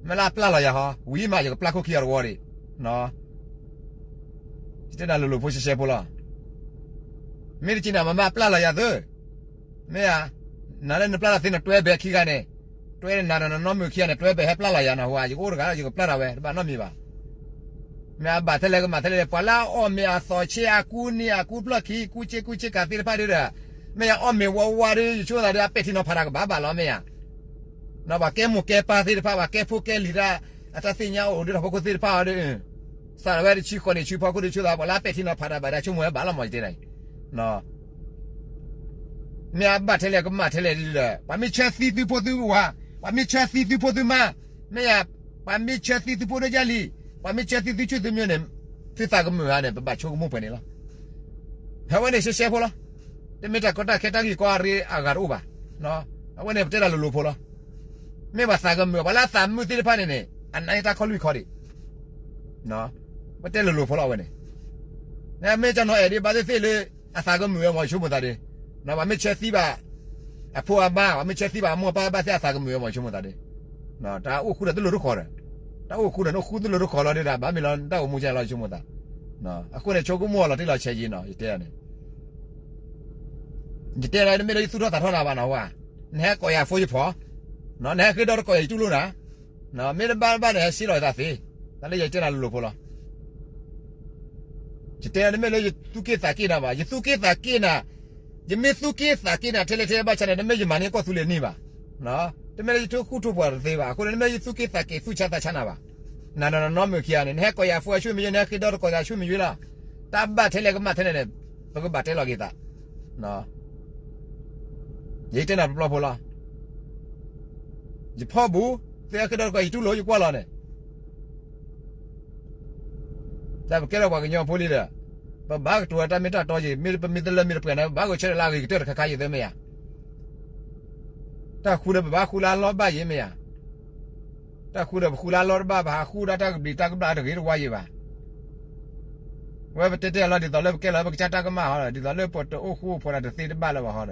မ့ၢ်လၢအပျၢ်လီၤယၤဟီ ဝံၤမးယကပျၢ်ခိၣ်ခံအီၤတဝီဒံး, ယတဲနၤလိၤလိၤဖိရှဲရှဲဖိလီၤ. မ့ၢ်တက့ၤနၤမၤမၤပျၢ်လီၤယၤသု, မ့ၢ်ဧါ, နၤလၢနပျၢ်လီၤသ့နတွဲဘဲခံဂၤန့ၣ်, တွဲနၤဒီးနနီၢ်မုၣ်ခံဂၤန့ၣ် တွဲဘဲဟဲပျၢ်လီၤယၤနဟူဧါ, ယကအိၣ်တဂၤ ယကပျၢ်တၢ်ဝဲ တဘၣ်နီတမံၤဘၣ်. မ့ၢ်အဘၣ်ထဲလဲၣ်ကမၣ်ထဲလဲၣ် ပှၤလၢအအီၣ်မ့ၤအသီးဆ့ အကူနံၤအကူဖျီၣ်ခံ ကူစ့ကူစ့ကၤသ့ၣ်တဖၣ်ဒီး, မ့ၢ်ယအီၣ်မ့ၤဝါဝါဒီး ယဆိသးဒီး အပဲာ်ထံနီၤဖးတၢ်ကဘၣ်ဘၣ်လီၤ မ့ၢ်ဧါ. ပှၤကဲမိၢ်ကဲပၢ်သ့ၣ်တဖၣ် ပှၤကဲဖိကဲလံၤတၢ် အတၢ်သ့ၣ်ညါအိၣ်ဒီးထီၣ်ဖီခိၣ်သ့ၣ်တဖၣ်အီၤဒီး, စးထီၣ်ဝဲတဆံဃိးနံၣ်ဆံဖီခိၣ်ဒီး ဆိသး ပှၤလၢအပဲာ်ထံနီၤဖးတၢ်ဘၣ်ဒီး ဆိကမိၣ်ဝဲဘၣ်လီၤမး ယတဲနၤအံၤ မ့ၢ်အဘၣ်ထဲလဲၣ်ကမၣ်ထဲလဲၣ်ဒီး, ပှၤမ့ၢ်ဆၢသံသုဖိသုဝၤ, ပှၤမ့ၢ်ဆၢသံသုဖိသုမါ, မ့ၢ်ယၤ, ပှၤမ့ၢ်ဆၢသံသုဖိဒိၣ်ယၢ်လံၤ, ပှၤမ့ၢ်ဆၢသံသုဆူၣ်သုမၠိန့ၣ်, သုသးကမုာ်ဧါန့ၣ် ပဘၣ်ဆိကမိၣ်ပှဲၤန့ၣ်လီၤ. ဟဲဝဲန့ၣ်ရှဲရှဲဖိလီၤ. တမ့ၢ်တၢ်ကီတၢ်ခဲတၢ်ဂ့ၢ်ကီအရ့အဂၤတအိၣ်ဘၣ်. အဝဲန့ၣ်ပတဲတၢ်လိၤလိၤဖိလီၤ. မ့ၢ်ပှၤသးကမုာ် ပှၤလၢအသးမုာ်သ့ၣ်တဖၣ်န့ၣ်န့ၣ် အနာ်န့ၢ်တၢ်ခီလွံၢ်ခီဒံး ပတဲလိၤလိၤဖိလီၤအဝဲန့ၣ်. မ့ၢ်ကနီၤအဲၣ်ဒံးဘၣ်သ့ၣ်သ့ၣ်လၢ အသးကမုာ်ဝဲမ့ၢ်ဆိကမိၣ်သးဒီး, ပှၤမ့ၢ်ဆၢသံဘၣ် အဖိအမါ, ပှၤမ့ၢ်ဆၢသံဘၣ်အမိၢ်အပၢ်ဘၣ်သ့ၣ် အသးကမုာ်ဝဲမ့ၢ်ဆိကမိၣ်သးဒီး, တၢ်အိၣ်ဃူဒီးတလိၤတဃီၤဒီး, တၢ်အိၣ်ဃူဒီးနအိၣ်ဃူတလိၤတဃီၤလီၤဒီး ဘၣ်မ့ၢ်လီၤနတၢ်အိၣ်မူကဲလီၤဆိကမိၣ်သး. အဃိန့ၣ် ဆိကမိၣ်အီၤလီၤတံၢ်လီၤဆဲးယံၤနီၤ ယတဲန့ၣ် ယတဲနၤ တမ့ၢ်လၢယသူၣ်ထီၣ်သးထီၣ်နၤဘၣ်နီၤဝဲ, နဟဲကိးယၤဖိယဖီ, နဟဲဃ့ဒီတကိးယၤ ယတူၢ်လိာ်နၤ, မ့ၢ်တဘၣ်ဘၣ်န့ၣ် ဟဲဆှံလီၤယသးသ့, တၢ်လၢယတဲနၤလိၤလိၤဖိလီၤ. ယတဲနၤ တမ့ၢ်လၢယသူၣ်က့ၣ်သးက့ၣ်နၤဘၣ်, ယသူၣ်က့ၣ်သးက့ၣ်နၤ, ယမ့ၢ်သူၣ်က့ၣ်သးက့ၣ်နၤ ထဲလဲၣ်ထဲဘၣ်ဆၣ်န့ၣ် တမ့ၢ်ယမၤန့ၢ်ကီၢ်သူလ့ၤနံၣ်ဘၣ်, တမ့ၢ်လၢယထိၣ်ဃူထိၣ်ဖိးတသ့ဘၣ်, အဃိန့ၣ် တမ့ၢ်လၢယသူၣ်က့ၣ်သးက့ၣ်သူၣ်ဆါသးဆါနၤဘၣ်. နၤဒီးနနီၢ်မုၣ်ခံဂၤန့ၣ် နဟဲကိးယၤဖိအဆူၣ်မ့ၢ်ယွ့ နဟဲဃ့ဒီတကိးယၤအဆူၣ်မ့ၢ်ယွ့လီၤ. တၢ်ဘၣ်ထဲလဲၣ်ကမၣ်ထဲလဲၣ်န့ၣ် ပကဘၣ်တဲလီၤက့ၤသး ယတဲနၤပျီဖိလီၤ. ယဖီၣ်ဘူး, သုဟဲဃ့ဒီတကိး ယတူၢ်လိာ် ယကွၢ်လီၤန့ၣ်, တၢ်ပကဲထီၣ်ပှၤကညီဖိလံဒီး, ပဘၣ်ကတိၤတၢ်မ့ၢ်တၢ်တီယံၤ, မ့ၢ်ပမ့ၢ်တလၢမ့ၢ်တပှဲၤန့ၣ် ပဘၣ်ကဆၢထၢၣ်လၢအဂ့ၤကတၢၢ်တခါခါယံၤသ့မ့ၢ်ဧါ. တၢ်ဃူဒီးပဘၣ်ဃူလၢအလီၢ်ဘၣ်ယံၤမ့ၢ်ဧါ. တၢ်ဃူဒီးပဃူလၢအလီၢ်တဘၣ်, ပဟးဃူဒီးတၢ်ကဘျံးတၢ်ကဘျၣ်တဂ့ၤတဝါယံၤဘၣ်. ဝဲပတဲတဲလီၤ ဒ်သိးလၢပကဲလီၤ ပကစၢ်တၢ်ကမၣ်ဟီဒီး ဒ်သိးလၢပတအိၣ်ဃူအိၣ်ဖိးတၢ်တသ့တဘၣ်လၢၤဘၣ်ဟီ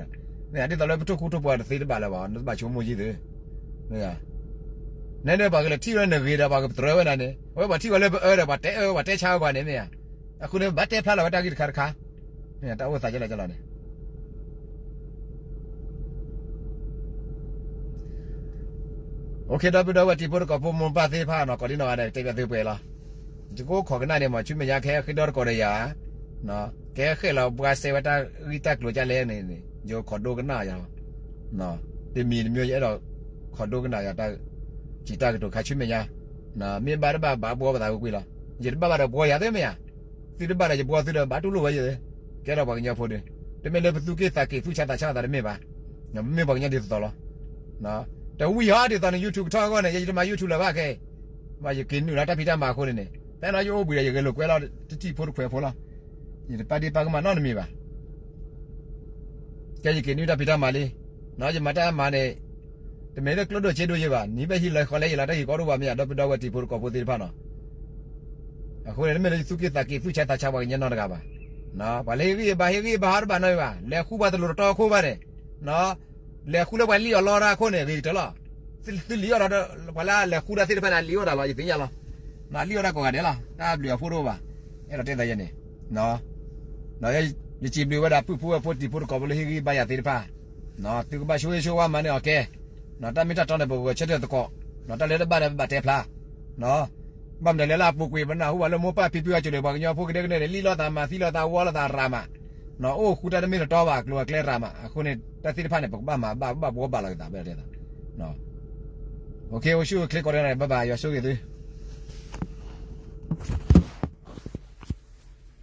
ဒီး, ဒ်သိးလၢပထိၣ်ဃူထိၣ်ဖိးတသ့တဘၣ်လၢၤဘၣ်ဟီ, နတဘၣ်ဆိကမိၣ်ယံၤသု, နဲဒၣ်ပှၤကလဲၤထံၣ်ဝဲနဂ့ၤဒီး ပှၤကပတြၢၤဝဲနၤန့ၣ်, အဝဲပှၤထံၣ်ဝဲလၢပအၢဒီး ပှၤတဲအၢ ပှၤတဲဆါဝဲပှၤန့ၣ်မ့ၢ်ဧါ. အဃိန့ၣ် ပဘၣ်တဲဖျါလီၤဝဲတၢ်ဂ့ၢ်တခါတခါ, တၢ်အိၣ်သးကဲလီၤကဲလီၤန့ၣ် OK ဒီပုၢ်ဒီဝဲၢ်တံၤဖိသကိးဖိမိၢ်ပၢ်သ့ၣ်တဖၣ်နီၤ ကိးဒံနီၢ်ဂၤဒဲး ကတဲဘၣ်သုပှဲၤလီၤ. ယကအိၣ်ခိးကနၣ်န့ၣ် မ့ၢ်ဆူမဲာ်ညါ ကဟဲဃ့ဒီတကိးဒီးယၤ, ကဟဲဃ့လီၤပှၤစဲးဝဲတၢ်ဂ့ၢ်တၢ်ကျိၤဒ်လဲၣ်န့ၣ်န့ၣ် ယခိးဒိကနၣ်ယၤလီၤ. တမံၤတမံၤ ယအဲၣ်ဒိးခိးဒိကနၣ်ယၤ တၢ်စံးတၢ်ကတိၤခါဆူမဲာ်ညါ, မ့ၢ်ဘၣ်တဘၣ်ဘၣ်ဘှီပသးကွ့ၢ်ကွ့ၢ်လီၤ. ယတဘၣ်ဘၣ်ဒီးဘှီယၤသ့မ့ၢ်ဧါ. သုတဘၣ်ဒီးယဘှီသုဒီး ဘၣ်တူၢ်လိာ်ဝဲယၤသ့, ကဲထီၣ်ပှၤကညီဖိဒီး, တမ့ၢ်လၢပသူၣ်က့ၣ်သးက့ၣ်သူၣ်ဆါသးဆါသးတမ့ၢ်ဘၣ်, ပမ့ၢ်ပှၤကညီဒ်သိးသိးလီၤ. တဝံၤဟီဒ်သိးန့ၣ် YouTube ကထီၣ်အဂီၢ်န့ၣ် ယတမၤ YouTube လၢၤဘၣ်ခဲအံၤ, ယက့ၤနုာ်လီၤတၢ်ဖံးတၢ်မၤအဃိန့ၣ်န့ၣ် ဖဲလီၤယအိၣ်ဘှံးဒီး ယဂဲၤလိာ်ကွဲလီၤတထံၣ်ဖိတခွဲးဖိလီၤ. ယတပာ်ဒ့ၣ်ပာ်ကမၣ်နီတမံၤဘၣ်. ကဲယက့ၤနုာ်တၢ်ဖံးတၢ်မၤလံ, ယမၤတၢ်မၤန့ၣ် တမ့ၢ်လၢကျိဒိၣ်စ့ဒိၣ်ယဲဘၣ်, နံၤဘၣ်ဟံးလီၤဃီလဲယလီၤ တၢ်ဟံးကီဒိၣ်ဘၣ်မ့ၢ်ဧါ ဒီပုၢ်ဒီဝဲၢ်တံၤဖိသကိးဖိသ့ၣ်တဖၣ်နီၤ. အဃိန့ၣ် တမ့ၢ်လၢယသူၣ်က့ၣ်သးက့ၣ်သူၣ်ဆါသးဆါပှၤကညီနီတဂၤဘၣ်. ပှၤလၢဟ့ၣ်ဂံၢ်ဟ့ၣ်ဘါ ဟ့ၣ်ဂံၢ်ဟ့ၣ်ဘါဟီတဘၣ်နီတမံၤဘၣ်, လဲၤဃူပှၤတလိၤတတီအခိၣ်ဘၣ်န့ၣ်, လဲၤဃူလၢပှၤလံၣ်အီၣ်လီတၢ်အခိၣ်န့ၣ် ဂ့ၤကတၢၢ်လီၤ. သုလံၣ်အီၣ်ဒီး ပှၤလၢလဲၤဃူတၢ်သ့ၣ်တဖၣ်န့ၣ် အလံၣ်အီၣ်တၢ်လီၤ ယသ့ၣ်ညါလီၤ. လံၣ်အီၣ်တၢ်ကိးဂၤဒဲးလီၤ, တၢ်ဘျုးအဖှိၣ်တအိၣ်ဘၣ်. အဲၣ်ဒိးတဲသးယဲန့ၣ် ယစံးဘျုးဝဲဒၣ် ပုၢ်ဖိဝဲၢ်ဖိတံၤဖိသကိးဖိလၢဟ့ၣ်ဂံၢ်ဘါယၤသ့ၣ်တဖၣ်, သုကဘၣ်ဆိၣ်ဂ့ၤဆိၣ်ဝါမၤန့ၢ်အီၤကဲ, တၢ်မ့ၢ်တၢ်တီန့ၣ် ပကဂဲၤဆၢထၢၣ်သကိး, တၢ်လၢတဘၣ်ဒီးပဘၣ်တဲဖျါ, ဘၣ်မနုၤလဲၣ်လၢအပူၤကွံာ် ပနၢ်ဟူဘၣ်လၢမိၢ်ပၢ်ဖံဖုအကၠိၤန့ၣ် ပှၤကညီဖိကဒဲကဒဲန့ၣ် လံၣ်လိာ်သးမၤသံလိာ်သးဝီလိာ်သးရၤမး, အိၣ်ဃူတၢ်တမ့ၢ်တတီဘၣ် ကျိၤအကျဲရၤမး, အဃိန့ၣ် တၢ်သ့ၣ်တဖၣ်န့ၣ် ပကဘၣ်မၤဘၣ်ဘၣ်ဘှီဘၣ်လီၤက့ၤသး ဘၣ်တဲသး အိၣ်ဆူၣ်အိၣ်ချ့ကိးဂၤဒဲး ဘၣ်ဘၣ် ယွၤဆိၣ်ဂ့ၤသု.